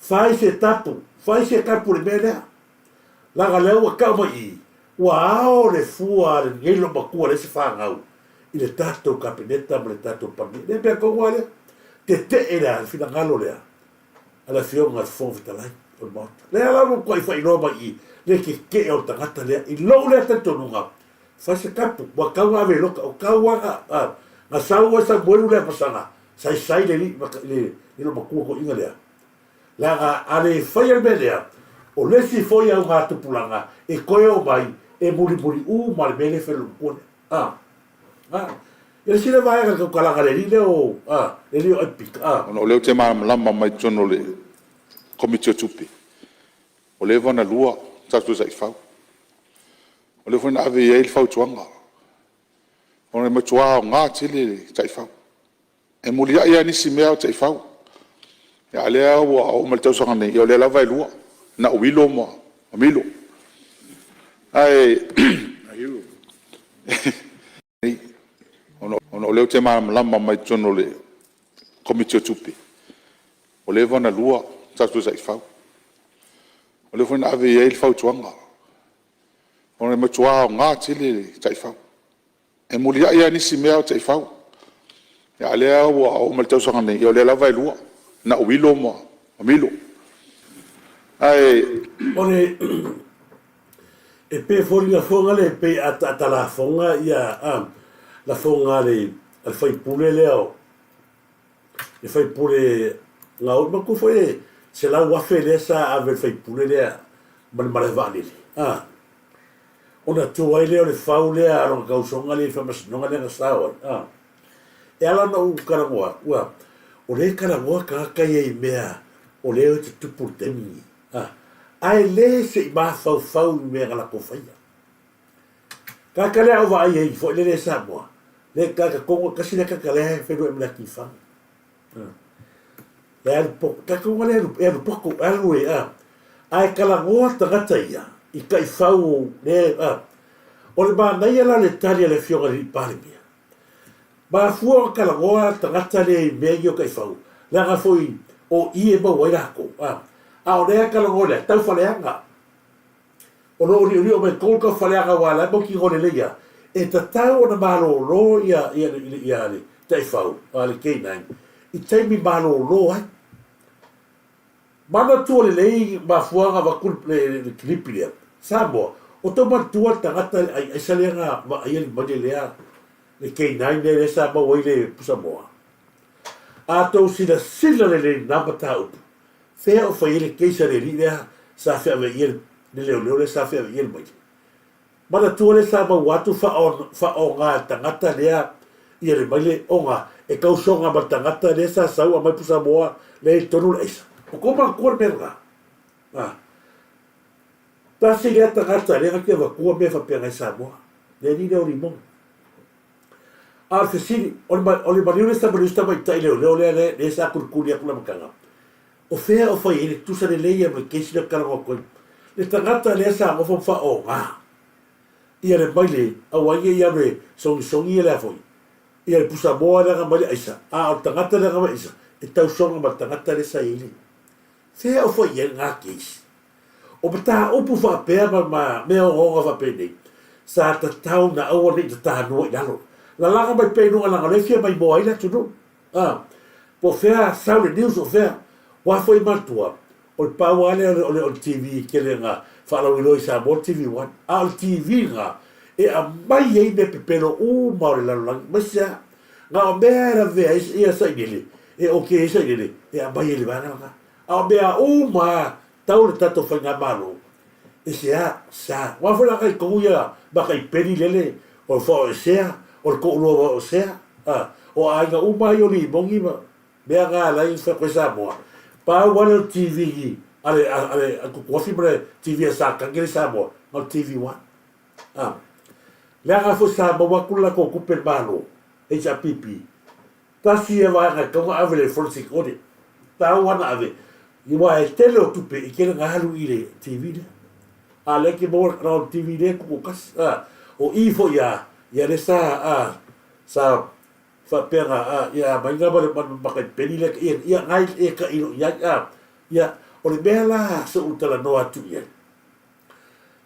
Fai se tapu, fai se tapu i le mea lea. Leaga lea ua tau mai i i, ua ao le fua a lenei loomatua leai se fanau. i le tatou Kapeneta ma le tatou Palemia. Le mea tonu lava lea, tetee le a, le finagalo lea a le Afioga i le Fofoga Fetalai o le Maota. Lea la ua matuai faailoa mai i i le tetee o le tagata lea i lou lea talitonuga, fai se kapu, ua tatau ona ave i loka, ua tatau lava ona na sau ai Samuelu lea masaga, saisai le alii le le loomatua toeaina lea. Leaga a le faia le mea lea, o le isi foi augatupulaga e toe oo mai e mulimuli uma le mea lea e fai e le loomatua lea. A. A. Ia le isi lea vaega i le tautalaga a le alii lea o, a, le alii o Aipika, a. Ona o lea ou te malamalama mai totonu o le Komiti o Tupe, ua leva ona lua tatou taifau. O lea foi na ave i ai le fautuaga, ona e matua aoga tele le taifau. E muliai lava nisi mea a o taifau. A o lea ua oo mai le tausaga nei, ia o lea lava e lua, na o Milo ma Milo. Ae ona o lea ou te malamalama mai totonu o le Komiti o Tupe, ua leva ona lua tatou taifau. O lea foi na ave i ai le fautuaga, ona e matua aoga tele le taifau. E muliai lava nisi mea a o taifau. A o lea ua oo mai le tausaga nei, ia o lea lava e lua, na o Milo ma Milo. Ae. O le, e pei e foliga foga le pei a ta lafoga ia a lafoga a le a le faipule lea o le faipule gaoi manatua foi le 100,000 lea sa ave i le faipule lea ma le malae vaalele a. Ona tu ai lea o le fau lea a lona tausoga lea i le faamasinoga lea na sao ai, a. E ala ona ou talanoa atu, a, o lea e talanoa tagata ia i mea o lea e tutupu i le taimi lenei, a, ae le se i mafaufau i mea na latou faia. Tagata lea a ou vaai ai foi lele i Samoa, le tagata tonu tasi lea tagata lea e feiloai ma Leatiifaga. E alu poto, tatou ale e alu poto, e alu e, a, ae talanoa tagata ia i taifau o le, a, o le manaia la o le tali a le Afioga i le Palemia, mafua ona talanoa tagata lea i mea ia o taifau, leaga foi o i e maua ai latou, a, a o lea e talanoa lea, taufaaleaga. O lo o liolio mai tonu taufaleaga aua o la e mautinoa lelei lava, e tatau ona malolo ia ia ia le taifau, a le K9, i taimi malolo ai. Manatua lelei mafua ona avatu le le kilipi lea, Samoa, o tou manatua le tagata le ai aisa lea na vaaia le maile lea, le K9 lea sa maua ai le pusamoa. A tou silasila lelei i lena mataupu, Fea o fai ai le case a le alii lea sa feaveaia le leoleo lea sa feaveaia le maile? Manatua lea sa maua atu faaaoga e le tagata lea ia le maile ona e tausoga ma le tagata lea sa sau aumai pusamoa lea i totonu o le aisa. O tou manatua le mea lena? A. Tasi lea tagata lea na te avatua mea faapena i Samoa, le alii lea o Limoni. A o le fesili, o le, o le maliu lea sa maliu si tamaitai leoleo lea, lea, lea sa kulikuli atu le amataga, o fea o fai ai le tusa lelei ia ma le case lea ou te talanoa atu ai? Le tagata lea sa nofo ma faaaoga ia le maile aua ai ne i alu e sogisogi ia le a foi, ia le pusamoa lea na aumai le aisa, a o le tagata lea na aumai aisa, e tausoga ma le tagata lea sa i ai le, fea o fai ai lena case? O mataupu faapea ma ma mea ogaoga faapenei, sa tatau na aua ne i tatanua i lalo. Lalaga mai pea i luga leaga o lea e fia maimoa ai le atunuu. A, po o fea sau le news o fea. Ua foi manatua, o le pau lava lea o le o le TV tele na faalauiloa i Samoa o le TV One. A o le TV lena e aumai ai mea pepelo uma o le lalolagi, aemaise lava na o mea e lavea ai ia sailele, e ok ai sailele, e aumai ai i le vaega lena. A o mea uma lava tau le tatou faigamalo, e sea, sea. Aua foi la kai tonu ia makaipeli lele o le whaoesea, o le toʻulua whaoesea, a, o aiga uma ia o limoni ma mea na alai whai koe Samoa. Pau lava lea o le TV a le, a le, a Tutuafi ma le TV a Sakani le Samoa, na o le TV One. A, leaga foi sa maua atu le latou tupe i le Malo, HRPP, Tasi ia vaega e tatau ona ave le forensic audit. Tau ana ave, aua e tele o tupe i tele na alu i le TV lea. A lea ke maua na o le TV lea tupu kasi. A, o i foi a, ia le sa, a, sa faapea na, a, ia mai na ma le makai peni lea, ia, ia ngai e ka ilo i ai, a, ia, o le mea la sa ou talanoa atu i ai,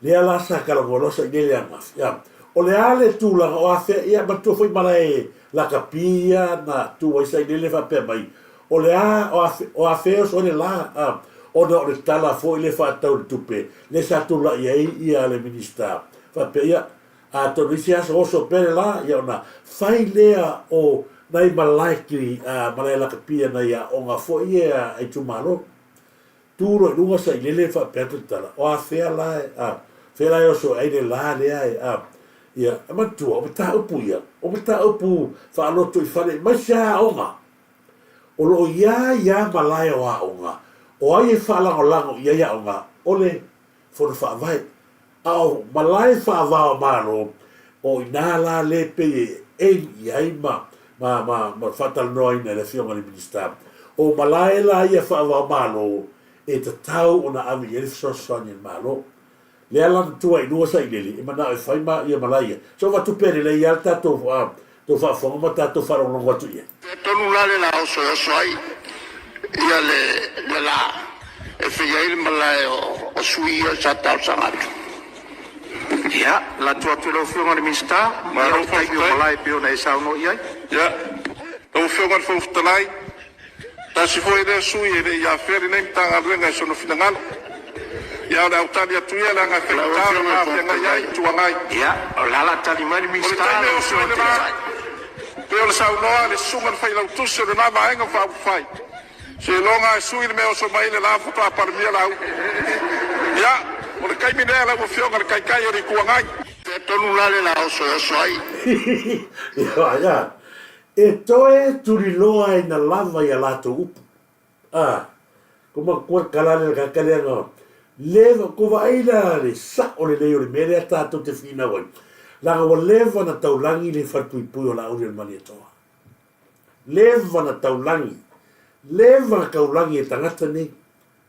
lea la sa talanoa loa sa i lele ananafi, a, O le a le tulaga o afea, ia manatua foi malae lakapi ia na tu ai Sailele faapea mai, o le a, o afe, o afea e oso ai le la, a, ona o le tala foi lea faatatau i le tupe, lea sa tulai ai ia le Minisita, faapea, ia, atonu i isi aso oso pea le la, ia ona fai lea o nai malae kili, a, malae lakapia nai aoga foi ia a itumalo. Tu loa i luga sailele faapea atu le tala, o afea la e, a, fea la e oso ai le la lea e, a, ia, e manatua, o mataupu ia, o mataupu faaloto i fale, mai se aoga. O lo o i ai lava malae o aoga, o ai e faalagolago i ai aoga, o le Fono Faavae. A o malae faava-o-Malo, o i ina la le pei e aim i ai ma, ma, ma, ma faatalanoaina e le Afioga i le Minisita. O malae la ia faava-o-Malo, e tatau ona ave i ai le fesoasoani a le Malo. Lea la na tua i luga sailele, e manao e fai ma ia malae ia. So avatu pea lelei lava le tatou, a, tou faafofoga ma tatou faalogologo atu i ai. Fea tonu la le la oso e oso ai ia le le la e fai ai le malae o o sui ia sa talosaga atu. Ia, latu atu i lau Afioga i le Minisita, ia Malo o le taimi o faafetai. malae e pei ona e saunoa i ai. Ia, lau Afioga i le Fofoga Fetalai, tasi foi lea sui e le i afea lenei Matagaluega i sona finagalo. Ia, o le a ou tali atu ia leaga e Lau faigata le Afioga i va le Fofoga feagai ai Fetalai. Itu Agai. Ia, o le a la tali mai le O le Minisita taimi e lau oso Afioga ai i le le la, Taitai. pei o le saunoa a le susuga i le Failautusi o lena Vaega Faaupufai, Seiloga e sui le mea e oso mai ai le la faatoa Palemia Laauli. Ia, o le taimi lea lau Afioga i le Taitai o le Itu Agai. Fea tonu la le la oso e oso ai. Ia, e toe tuliloaina lava i a latou upu. A, ko matua le kala lea le kaka lea na leva, ko vaai la le sa'o lelei o le mea lea tatou te finau ai, leaga ua leva na taulagi le falepuipui o Laauli o le Malietoa. Leva na taulagi, leva na taulagi e tagata nei.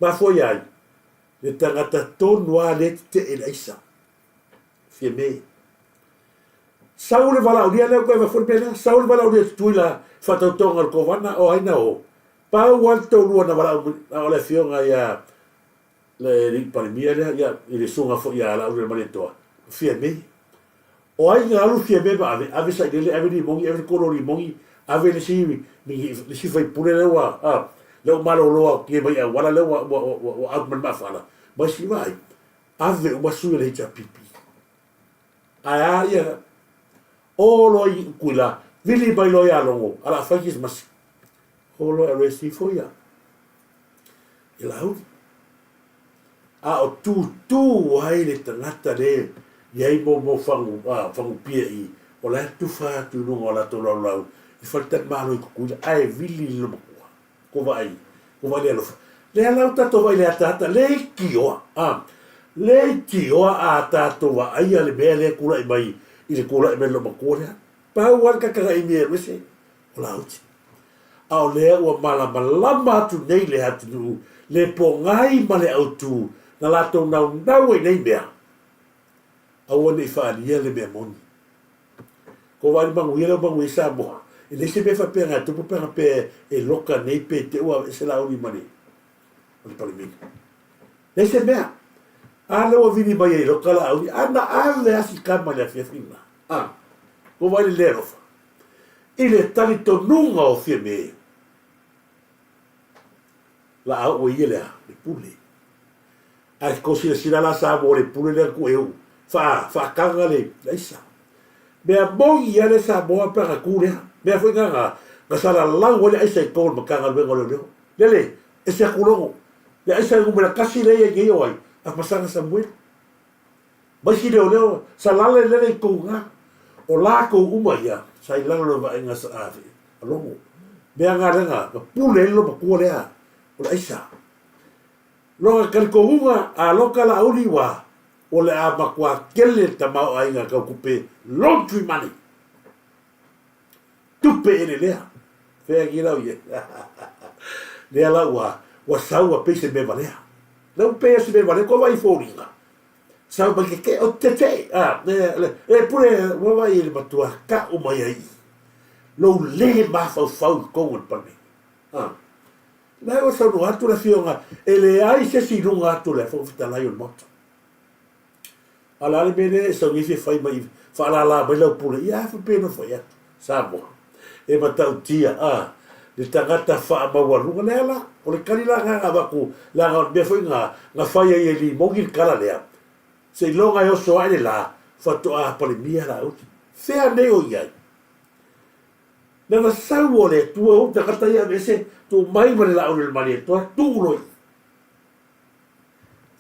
Mafua ia ai? Le tagata tonu lava lea e tetee i le aisa. Fiame. Sau le valaaulia lea koe foi le mea lea, sau le valaaulia Tutuila faatautoga o le Kovana o ai na o. Pau lava le toalua na valaau o le afioga ia le alii Palemia lea ia i le susuga foi ia Laaulialemalietoa, Fiame. O ai na alu Fiame ma ave, ave sailele, ave limogi, ave le kolo limogi, ave le isi le isi faipule lea ua a lea ua malolo atu nei mai auala lea ua ua ua ua out ma le maafala, ma isi vaai, ave uma sui o le HRPP. Ae a ia o loa i Tutuila, vili mai loa ia Logo, a la fai Kisimasi. O loa e alu e sifo ia i Laauli. A o tutū ai le tagata le i ai mo mo fagu a fagu pia i o la e tufa atu i luga o latou laulau i faletalimalo i Tutuila ae vili le lomatua. Ko vaai, ko vaai le alofa. Lea la ua tatou vaai i le ataata, leitioa, a, leitioa a tatou vaaia le mea lea e tulai mai i le tulai mai o le lomatua lea. Pau lava le kakagaimi e alu ese, o Lauti. A o lea ua malamalama atu nei le atunuu, le pogai ma le autu na latou naunau ai nei mea, aua ne i faaalia le mea moni. Ko vaai le manuia lea ua manuia ai Samoa, e leai se mea faapea na tupu pe ana pe e loka nei pe te ua aveese Laauli ma le ma le Palemene. Leai se mea. A lea ua vili mai ai loka Laauli, a na ave lava si tama i le afiafi lena. A, ko vaai le le alofa. I le talitonuga o Fiame, la a ua ia le a, le pule. Ae ko silasila la Samoa le pule lea ku eu, wha, whaakanga le aisa. Mea moni ia le Samoa pe ana ku lea. Mea foi nga nga, nga sala lau ai le aisa i tou le Matagaluega o Leoleo. Lele, ese aku logo. Le aisa numera kasi lea ia nei o ai, a Masaga Samuelu. Ma isi leoleo sa lale lele i tou nga. O lakou uma ia sa i lalo o le vaaiga a Logo. Mea nga lea nga pule ai le lomatua lea o le aisa. Loga kalikouga a loka Laauli wa o le a matua kele le tamaoaiga kau kupe laundry money. Tupe ele lea. Fea ki lau ia. Lea la ua, ua sau a pei se mea valea. Lea ua pei se mea valea, ko vai foliga. Sau mai ke ke, o te te, a, le, le, le pule, ua vai le matua ka u mai ai. Lou le mafaufau i kou o le palme. A. Lea ua saunoa atu le afioga, e leai se isi i luga atu o le Fofoga Fetalai o le Maota. A o le a le mea lea e sau nei fia fai mai faalala mai lau pule, ia a faapea ona fai atu. Samoa, e matautia, a, le tagata faamaualuga lea la. O le kali la lena na avatu, leaga o le mea foi lena na fai ai e Limogi le kala lea, seiloga e oso ae le la, faatoa palemia Laauli. Fea nei o i ai? Na na sau o le Atua ou tagata ia aveese, tuu mai ma le Laauli o le Malietoa, tuu loa i.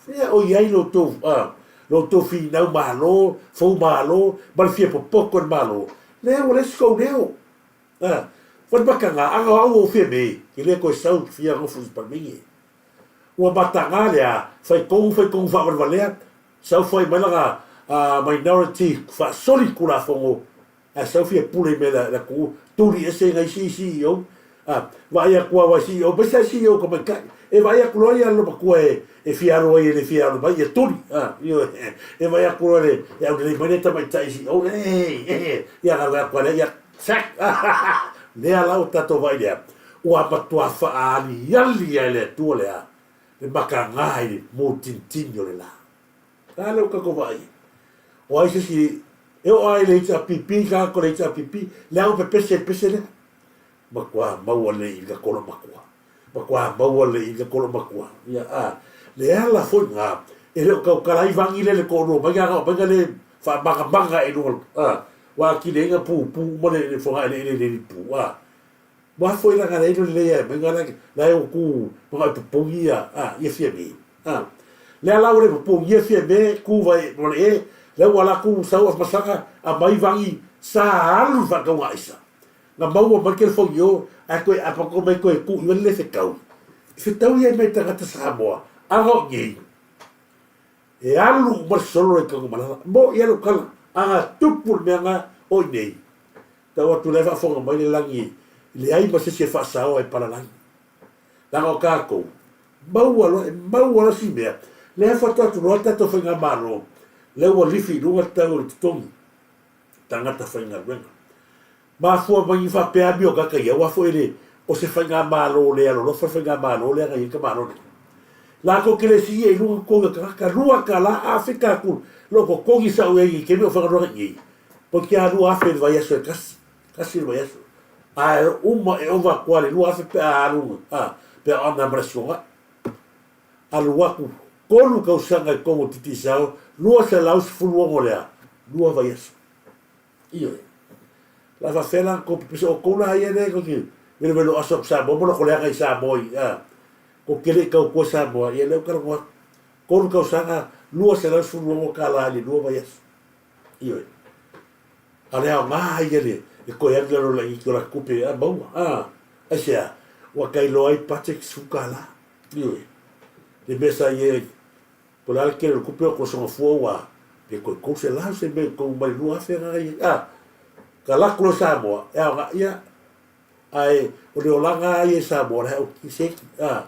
Fea o i ai lo outou, a, lo outou finau malo, fou malo, ma le fia popoto i le Malo? Lea ua leai se tou leo. A, fai mataga, ana o au ou fia me, ke le toe sau ke fia nofo i Palemene. Ua mataga le a, fai tonu fai tonu faavalevalea, sau fai mai lana a, minority faasoli Tulafono Ae sau fia pule i mea la la ku tuli ese ngai si CEO a vaai atu a wai CEO mai sa CEO ka mai kai e vaai atu loa ia lo matua e e fia alo ai e le fia alo mai ia tuli a io e vaai atu loa le e au lelei mai le tamaitai CEO e e ia ga vaai atu ia sack lea la o tatou vaai lea ua matua faaaliali ai le Atua lea le makaga i le mutinitini o le la. A lea ua tatou vaai ai. O ai se isi e oo lava i le HRPP, tagata o le HRPP, lea ua pepese i le pese lea. Matua maua lelei i le tolo matua. Matua maua lelei i le tolo matua. Ia, a, le ala foi lena, e le o tautala ai vagi lea i le toalua mai na omai na le faamagamaga i luga, a, ua atili ai na pupu uma le, le fogaeleele i le lipu, a. Ua foi la na le lelei ai mai na la e o ku ma popogi ia, a, ia fia me. A, lea la ua le popogi ia fia me, ku vai ma le e, lea ua la ku sau a masaka a mai vangi sa alu le faatauga aisa. Na maua mai telefoni o, ae toe apako mai toe ku i le fetau. Fetau ia mai tagata Samoa, aga o nei. E alu uma le solo i Tanumalala. Mo ia lou tala, aga tupu le mea na o i nei. Tau atu la e faafofoga mai le lagi e leai ma se isi e faasaoa e palalagi. Leaga o tatou, maua loa, e maua loa si mea, lea faatoa atu loa le tatou faigamalo, lea ua lifi i luga le tau o le totogi tagata faigaluega. Mafua mai i faapea amio kaka ia, aua foi le, o se faigamalo le alolofa le faigamalo lea na i ai ka Malo nei. Latou te le siia i luga totogi o tagata, $2 afe atu lou totogi sa ou i ai i taimi o faigaluega i nei. Toeitiiti lava 2000 i le vaiaso e tasi, tasi le vaiaso. Ae uma e ova atu lava i le 2000 pe a alu, a, pe a ona ma le Aso Toonai. Alu atu tolu tausaga i totonu o Digicel, 216 lea, lua vaiaso. Ioe. La faafefea la ona tou pepesi, o outou la ia lea tou te veluvelu aso atu Samoa ma loko leaga i Samoa i, a, tou te le i tautua Samoa, ia lea ou talanoa atu. Tolu tausaga, $216 tala i le lua vaiaso. Ioe. A o le aoga ia le e toe alu i lalo laitiiti o la tupe a maua. A, aisea? Ua ta iloa ai budget $10. Ioe. Le mea sa i ai, po o le a le tele o le tupe o tolosoga fua ua pe toe 300 se mea i totonu mai le 2000 na i ai. A, ka alu atu loa i Samoa, e aoga, ia, ae o le olaga lava ia i Samoa, la e aukiki seki. A,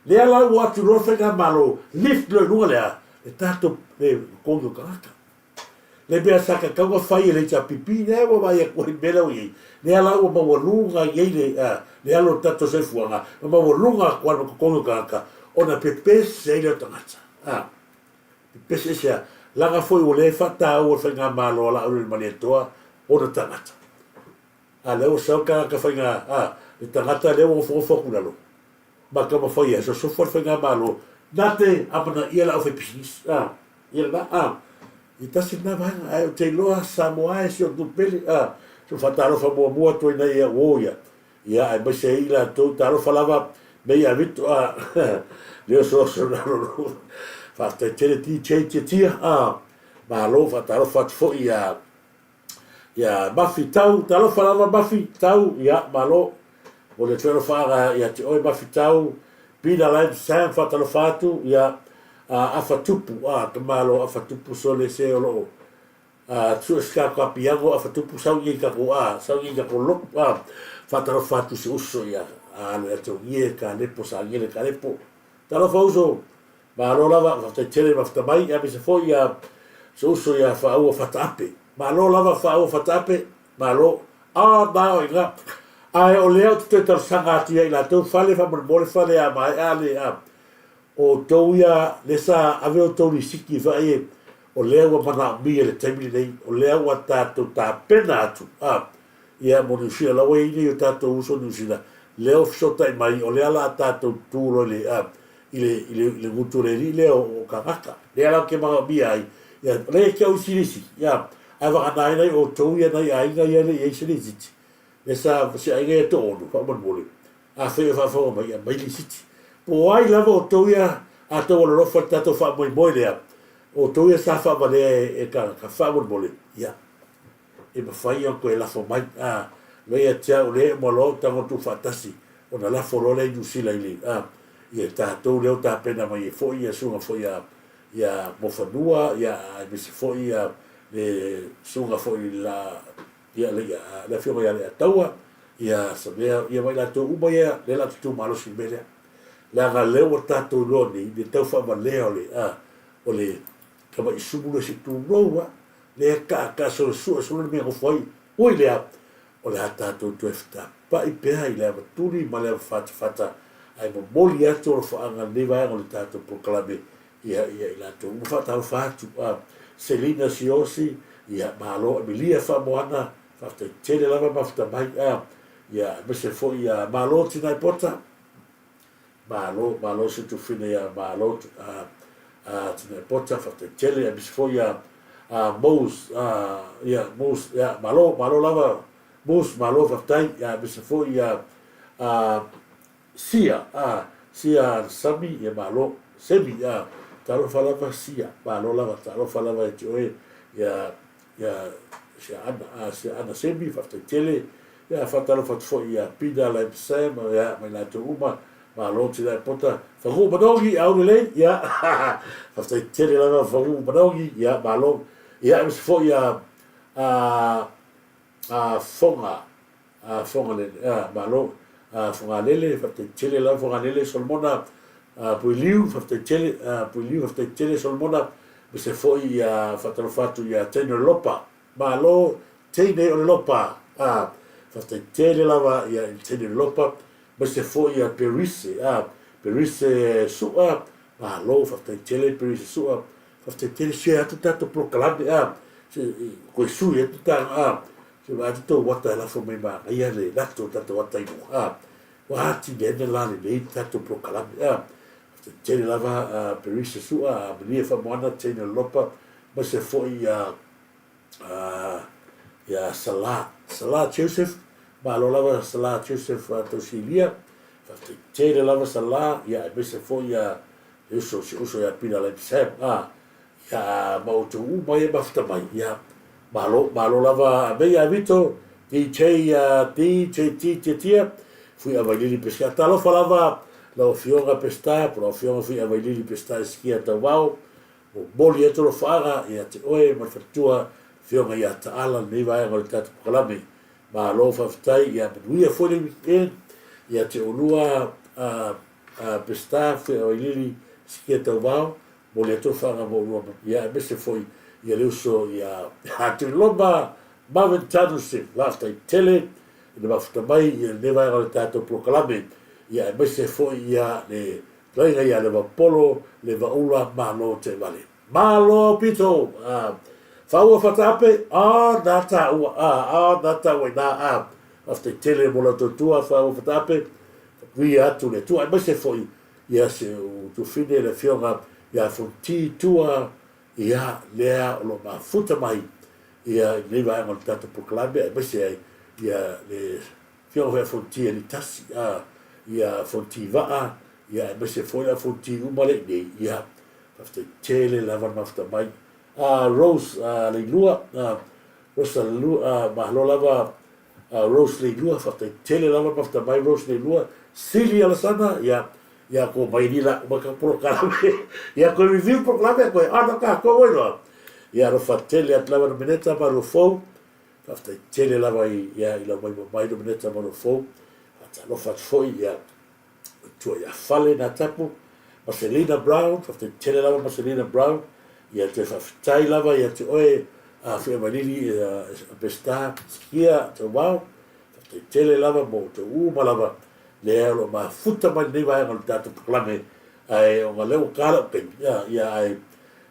lea la ua atu loa le faigamalo, lift loa i luga le a, le tatou, le totogi o tagata. Le mea sa tatau ona fai e le HRPP, lea ua vaai atu ai i le mea lea ua i ai, lea la ua maualuga i ai le, le alo o le tatou soifuaga, ma maualuga atu ai ma totogi o tagata, ona pepese ai lea o tagata. A, pepese aisea? Leaga foi ua le faataua e le Faigamalo a Laauli Malietoa ona tagata. A lea ua sau le tagata faiga, a, le tagata lea ua nofonofo atu i lalo, ma taumafai e sosofa le faigamalo na te amanaia le aufaipisinisi a ia lena a i tasi lena vaega ae ou te iloa Samoa e si o tatou pele a se i faatalofa muamua atu ai nei au o ia ia aemaise ai i latou talofa lava mei a Vito a le osooso na lolo faafetai tele DJ Tiatia a malo faatalofa atu foi ia Ia Mafi Tau, talofa lava Mafi Tau, ia malo mo le fealofaaga ia te oe Mafi Tau, Pina Lime Sam faatalofa atu, ia a Afa Tupu, a ka malo Afa Tupu sole se o loo a sue se ka ka piango Afa Tupu sau i ka ko a sau i ka ko loku a faatalofa atu se uso ia a alo ia te ogie ka lepo sa ngele ka lepo. Talofa uso Malo lava, faafetai tele mafuta mai, aemaise foi ia se uso ia Faaua Fataape. Malo lava Faaua Fataape, malo. A na o ina. Ae o lea ou te toe talosaga atu ia i latou fale faamolemole fale a maea le a o outou ia lea sa ave outou lisiti vaai e O lea ua manaomia i le taimi lenei, o lea ua tatou tapena atu, a, ia mo Niu Sila, la ua i ai nei o tatou uso Niu Sila, lea ua fesootai mai, o lea la a tatou tutu loa i le, a, i le, i le, i le gutu o le alii lea o, o Kagaka. Lea la ou te manaomia ai, ia, o lea e te au isi lisi, ia, ae vagana ai nai outou ia nai aiga ia e le i ai se lisiti, lea sa, se aiga ia toonu, faamolemole, afai o faafofoga mai, aumai lisiti. Po o ai lava outou ia, a outou alolofa i le tatou faamoemoe lea, o outou ia sa faavalea e, e Kagaka, faamolemole, ia, e mafai ona toe lafo mai, a, lea ia te au lea e uma loa ou tago tuufaatasi ona lafo loa lea i Niu Sila i le, a, ia tatou lea ua tapena mai ai foi ia susuga foi ia, ia Mofanua, ia aemaise foi ia le susuga foi i la, ia le, ia, le afioga ia Leiataua, ia Samea, ia ma i latou uma ia lea la tutu malosi i le mea lea. Leaga lea ua tatou iloa nei le tau faavalea o le, a, o le tamai sumu lea se i tulou a, lea e taataa solo sue solo le mea e nofo ai. Ui lea, o le a tatou toe fetapa'i pea i le ava tuli ma le ava fatafata ae momoli atu alofaaga lenei vaega o le tatou polokalame ia ia i latou uma. Faatalofa atu a Selina Siosi, ia malo Emilia Faamoana, faafetai tele lava mafuta mai a ia aemaise foi ia malo Tinai Pota, Malo, malo se tufina ia malo a a Tinai Pota, faafetai tele aemaise foi ia a Mose a ia Mose ia malo, malo lava Mose, malo faafetai ia aemaise foi ia a Sia a Sia Sami ia malo Semi a talofa lava Sia, malo lava talofa lava ia te oe ia ia Sia Ana a Sia Ana Semi faafetai tele ia faatalofa atu foi ia Pina Lam Sam ia ma i latou uma malo Tinai Pota Fagu Manogi au lelei ia faafetai tele lava Fagu Manogi ia malo ia aemaise foi ia a a Foga a Fogalele a malo a Fogalele faafetai tele lava Fogalele Solomona a Puiliu faafetai tele a Puiliu faafetai tele Solomona aemaise foi ia faatalofa atu ia Teine Lopa malo Teine o le Lopa a faafetai tele lava ia i Teine Lopa aemaise foi ia Perise a Perise Sua malo faafetai tele Perise Sua faafetai tele share atu tatou polokalame a koe sui atu ta a Se vaai atu tou ata e lafo mai manaia le lato o tatou ata i luga a ua atinae la lelei le tatou polokalame a tele lava a Perisa Sua a Malia Faamoana Teina Lopa aemaise foi ia a ia Sala Sala Joseph malo lava Sala Joseph Tausilia faafetai tele lava Sala ia aemaise foi ia le uso si uso ia Pina Lamsam a Ia ma outou uma ia mafuta mai, ia, malo, malo lava mei a Vito, DJ, DJ Tiatia, Fui Availili Pesca. Talofa lava lau Afioga Peseta, po lau Afioga Fui Availili Peseta Esikia Tauvao, momoli atu alofaaga ia te oe ma le faletua, Afioga ia Taala lenei vaega o le tatou polokalame. Malo faafetai, ia manuia foi le weekend ia te oulua Peseta, Fui Availili Esikia Tauvao, Momoli atu faaga mo oulua manuia aemaise foi ia le uso ia Tuiloma Marvin Tanusi. Faafetai tele i le mafuta mai i lenei vaega o le tatou polokalame ia aemaise foi ia le fetalaiga ia Levapolo Levaula Malo Taivale. Malo pito! Faua Fataape, ah na taua, ah ah na taua ina, ah faafetai tele mo lau tautua Faua Fataape, faamanuia atu le Atua aemaise foi Ia si ou tufine le afioga ia Fonti Tua, ia lea o lo o mafuta mai ia i lenei vaega o le tatou polokalame aemaise ai ia le afioga foi ia Fonti Alitasi, a, ia Fonti Vaa, ia aemaise foi le au Fonti uma lea i inei, ia faafetai tele lava le mafuta mai. A, Rose a, Leilua, a, Rose Leilua, a, malo lava A Rose Leilua, faafetai tele lava mafuta mai Rose Leilua, Sili Alasana, ia, ia ko mai ni la uma ka polokalame, ia koe review polokalame koe ana kākou oi loa. Ia alofa tele atu lava Nomeneta Maluafou, faafetai tele lava i, ia, i lau mai mai Nomeneta Maluafou, faatalofa atu foi, ia, Tua ia Fale nā tapu, Marcelina Brown, faafetai tele lava Marcelina Brown, ia toe faafetai lava ia te oe a Fuiavailili Peseta Sikia Tauvao, faafetai tele lava mo outou uma lava lea o lo o mafuta mai lenei vaega o le tatou polokalame, ae ona lea ua ta lau taimi, ia, ia ae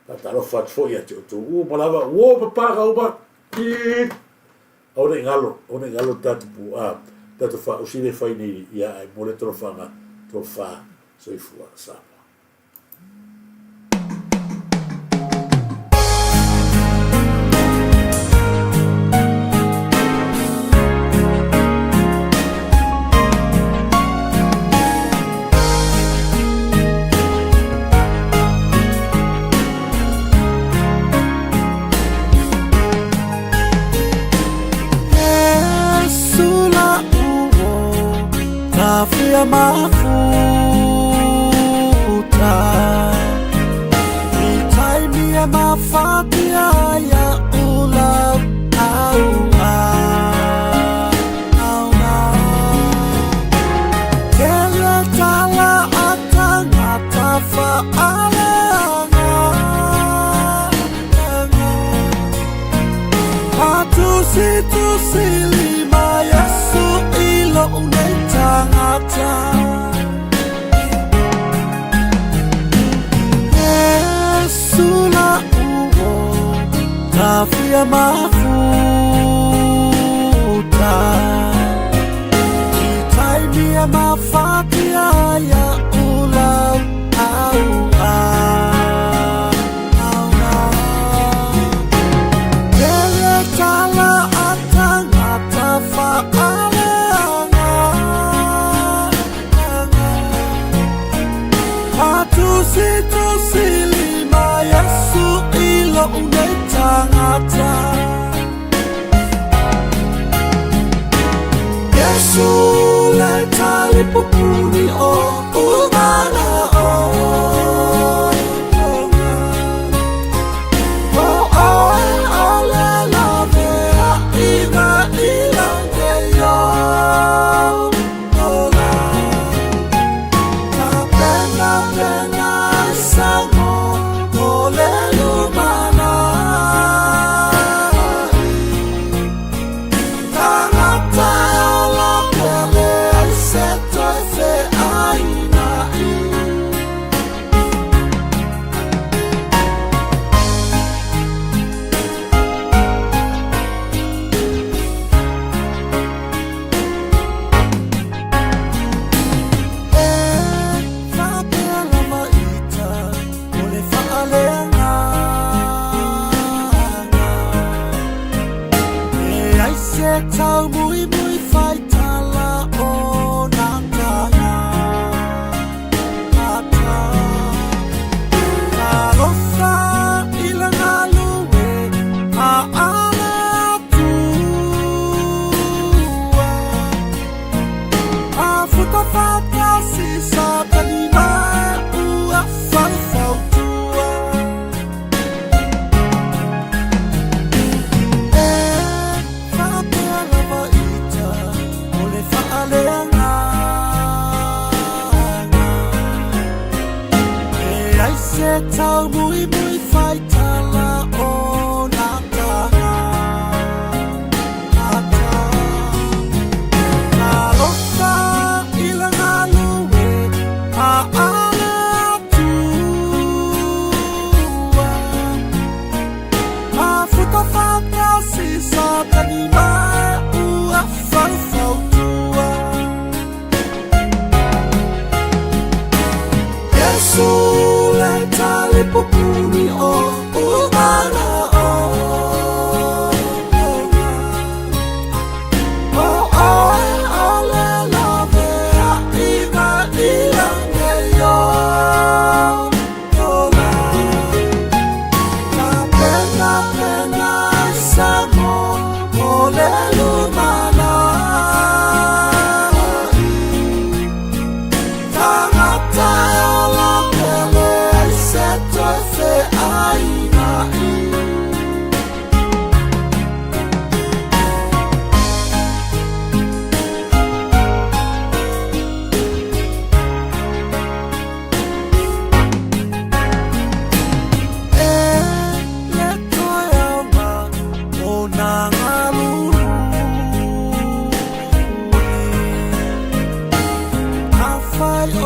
Faatalofa atu foi ia te outou uma lava, uo papaga uma, Piip! Aua ne i galo, aua ne i galo le tatou puaa, le tatou faausi lea e fai nei ia ae mo le tolofaga, tofa, soifua, Samoa.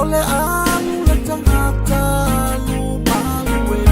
O le alu le tagata lumalue.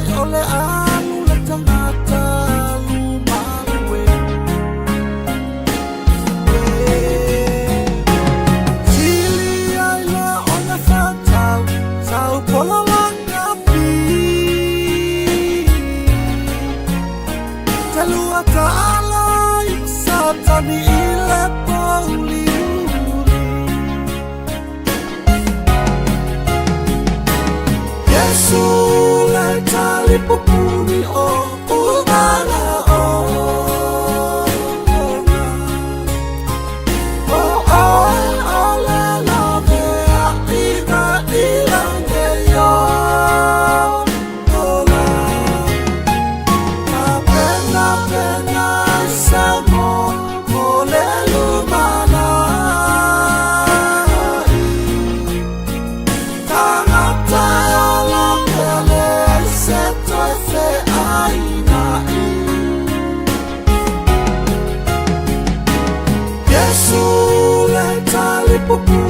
ai o le alu le tagata lumalue. Sili ai loa ona faatau sau pololaga pi. Talua taala i Satani i le pouliuli. Iesu le talipupuni o umala ona. O oe o le laveaiga i lagi ola. Tapenapena ai se mo mo le lumanai. Tagata e ola pea leai se toe feaina'i. Iesu le talipupuni.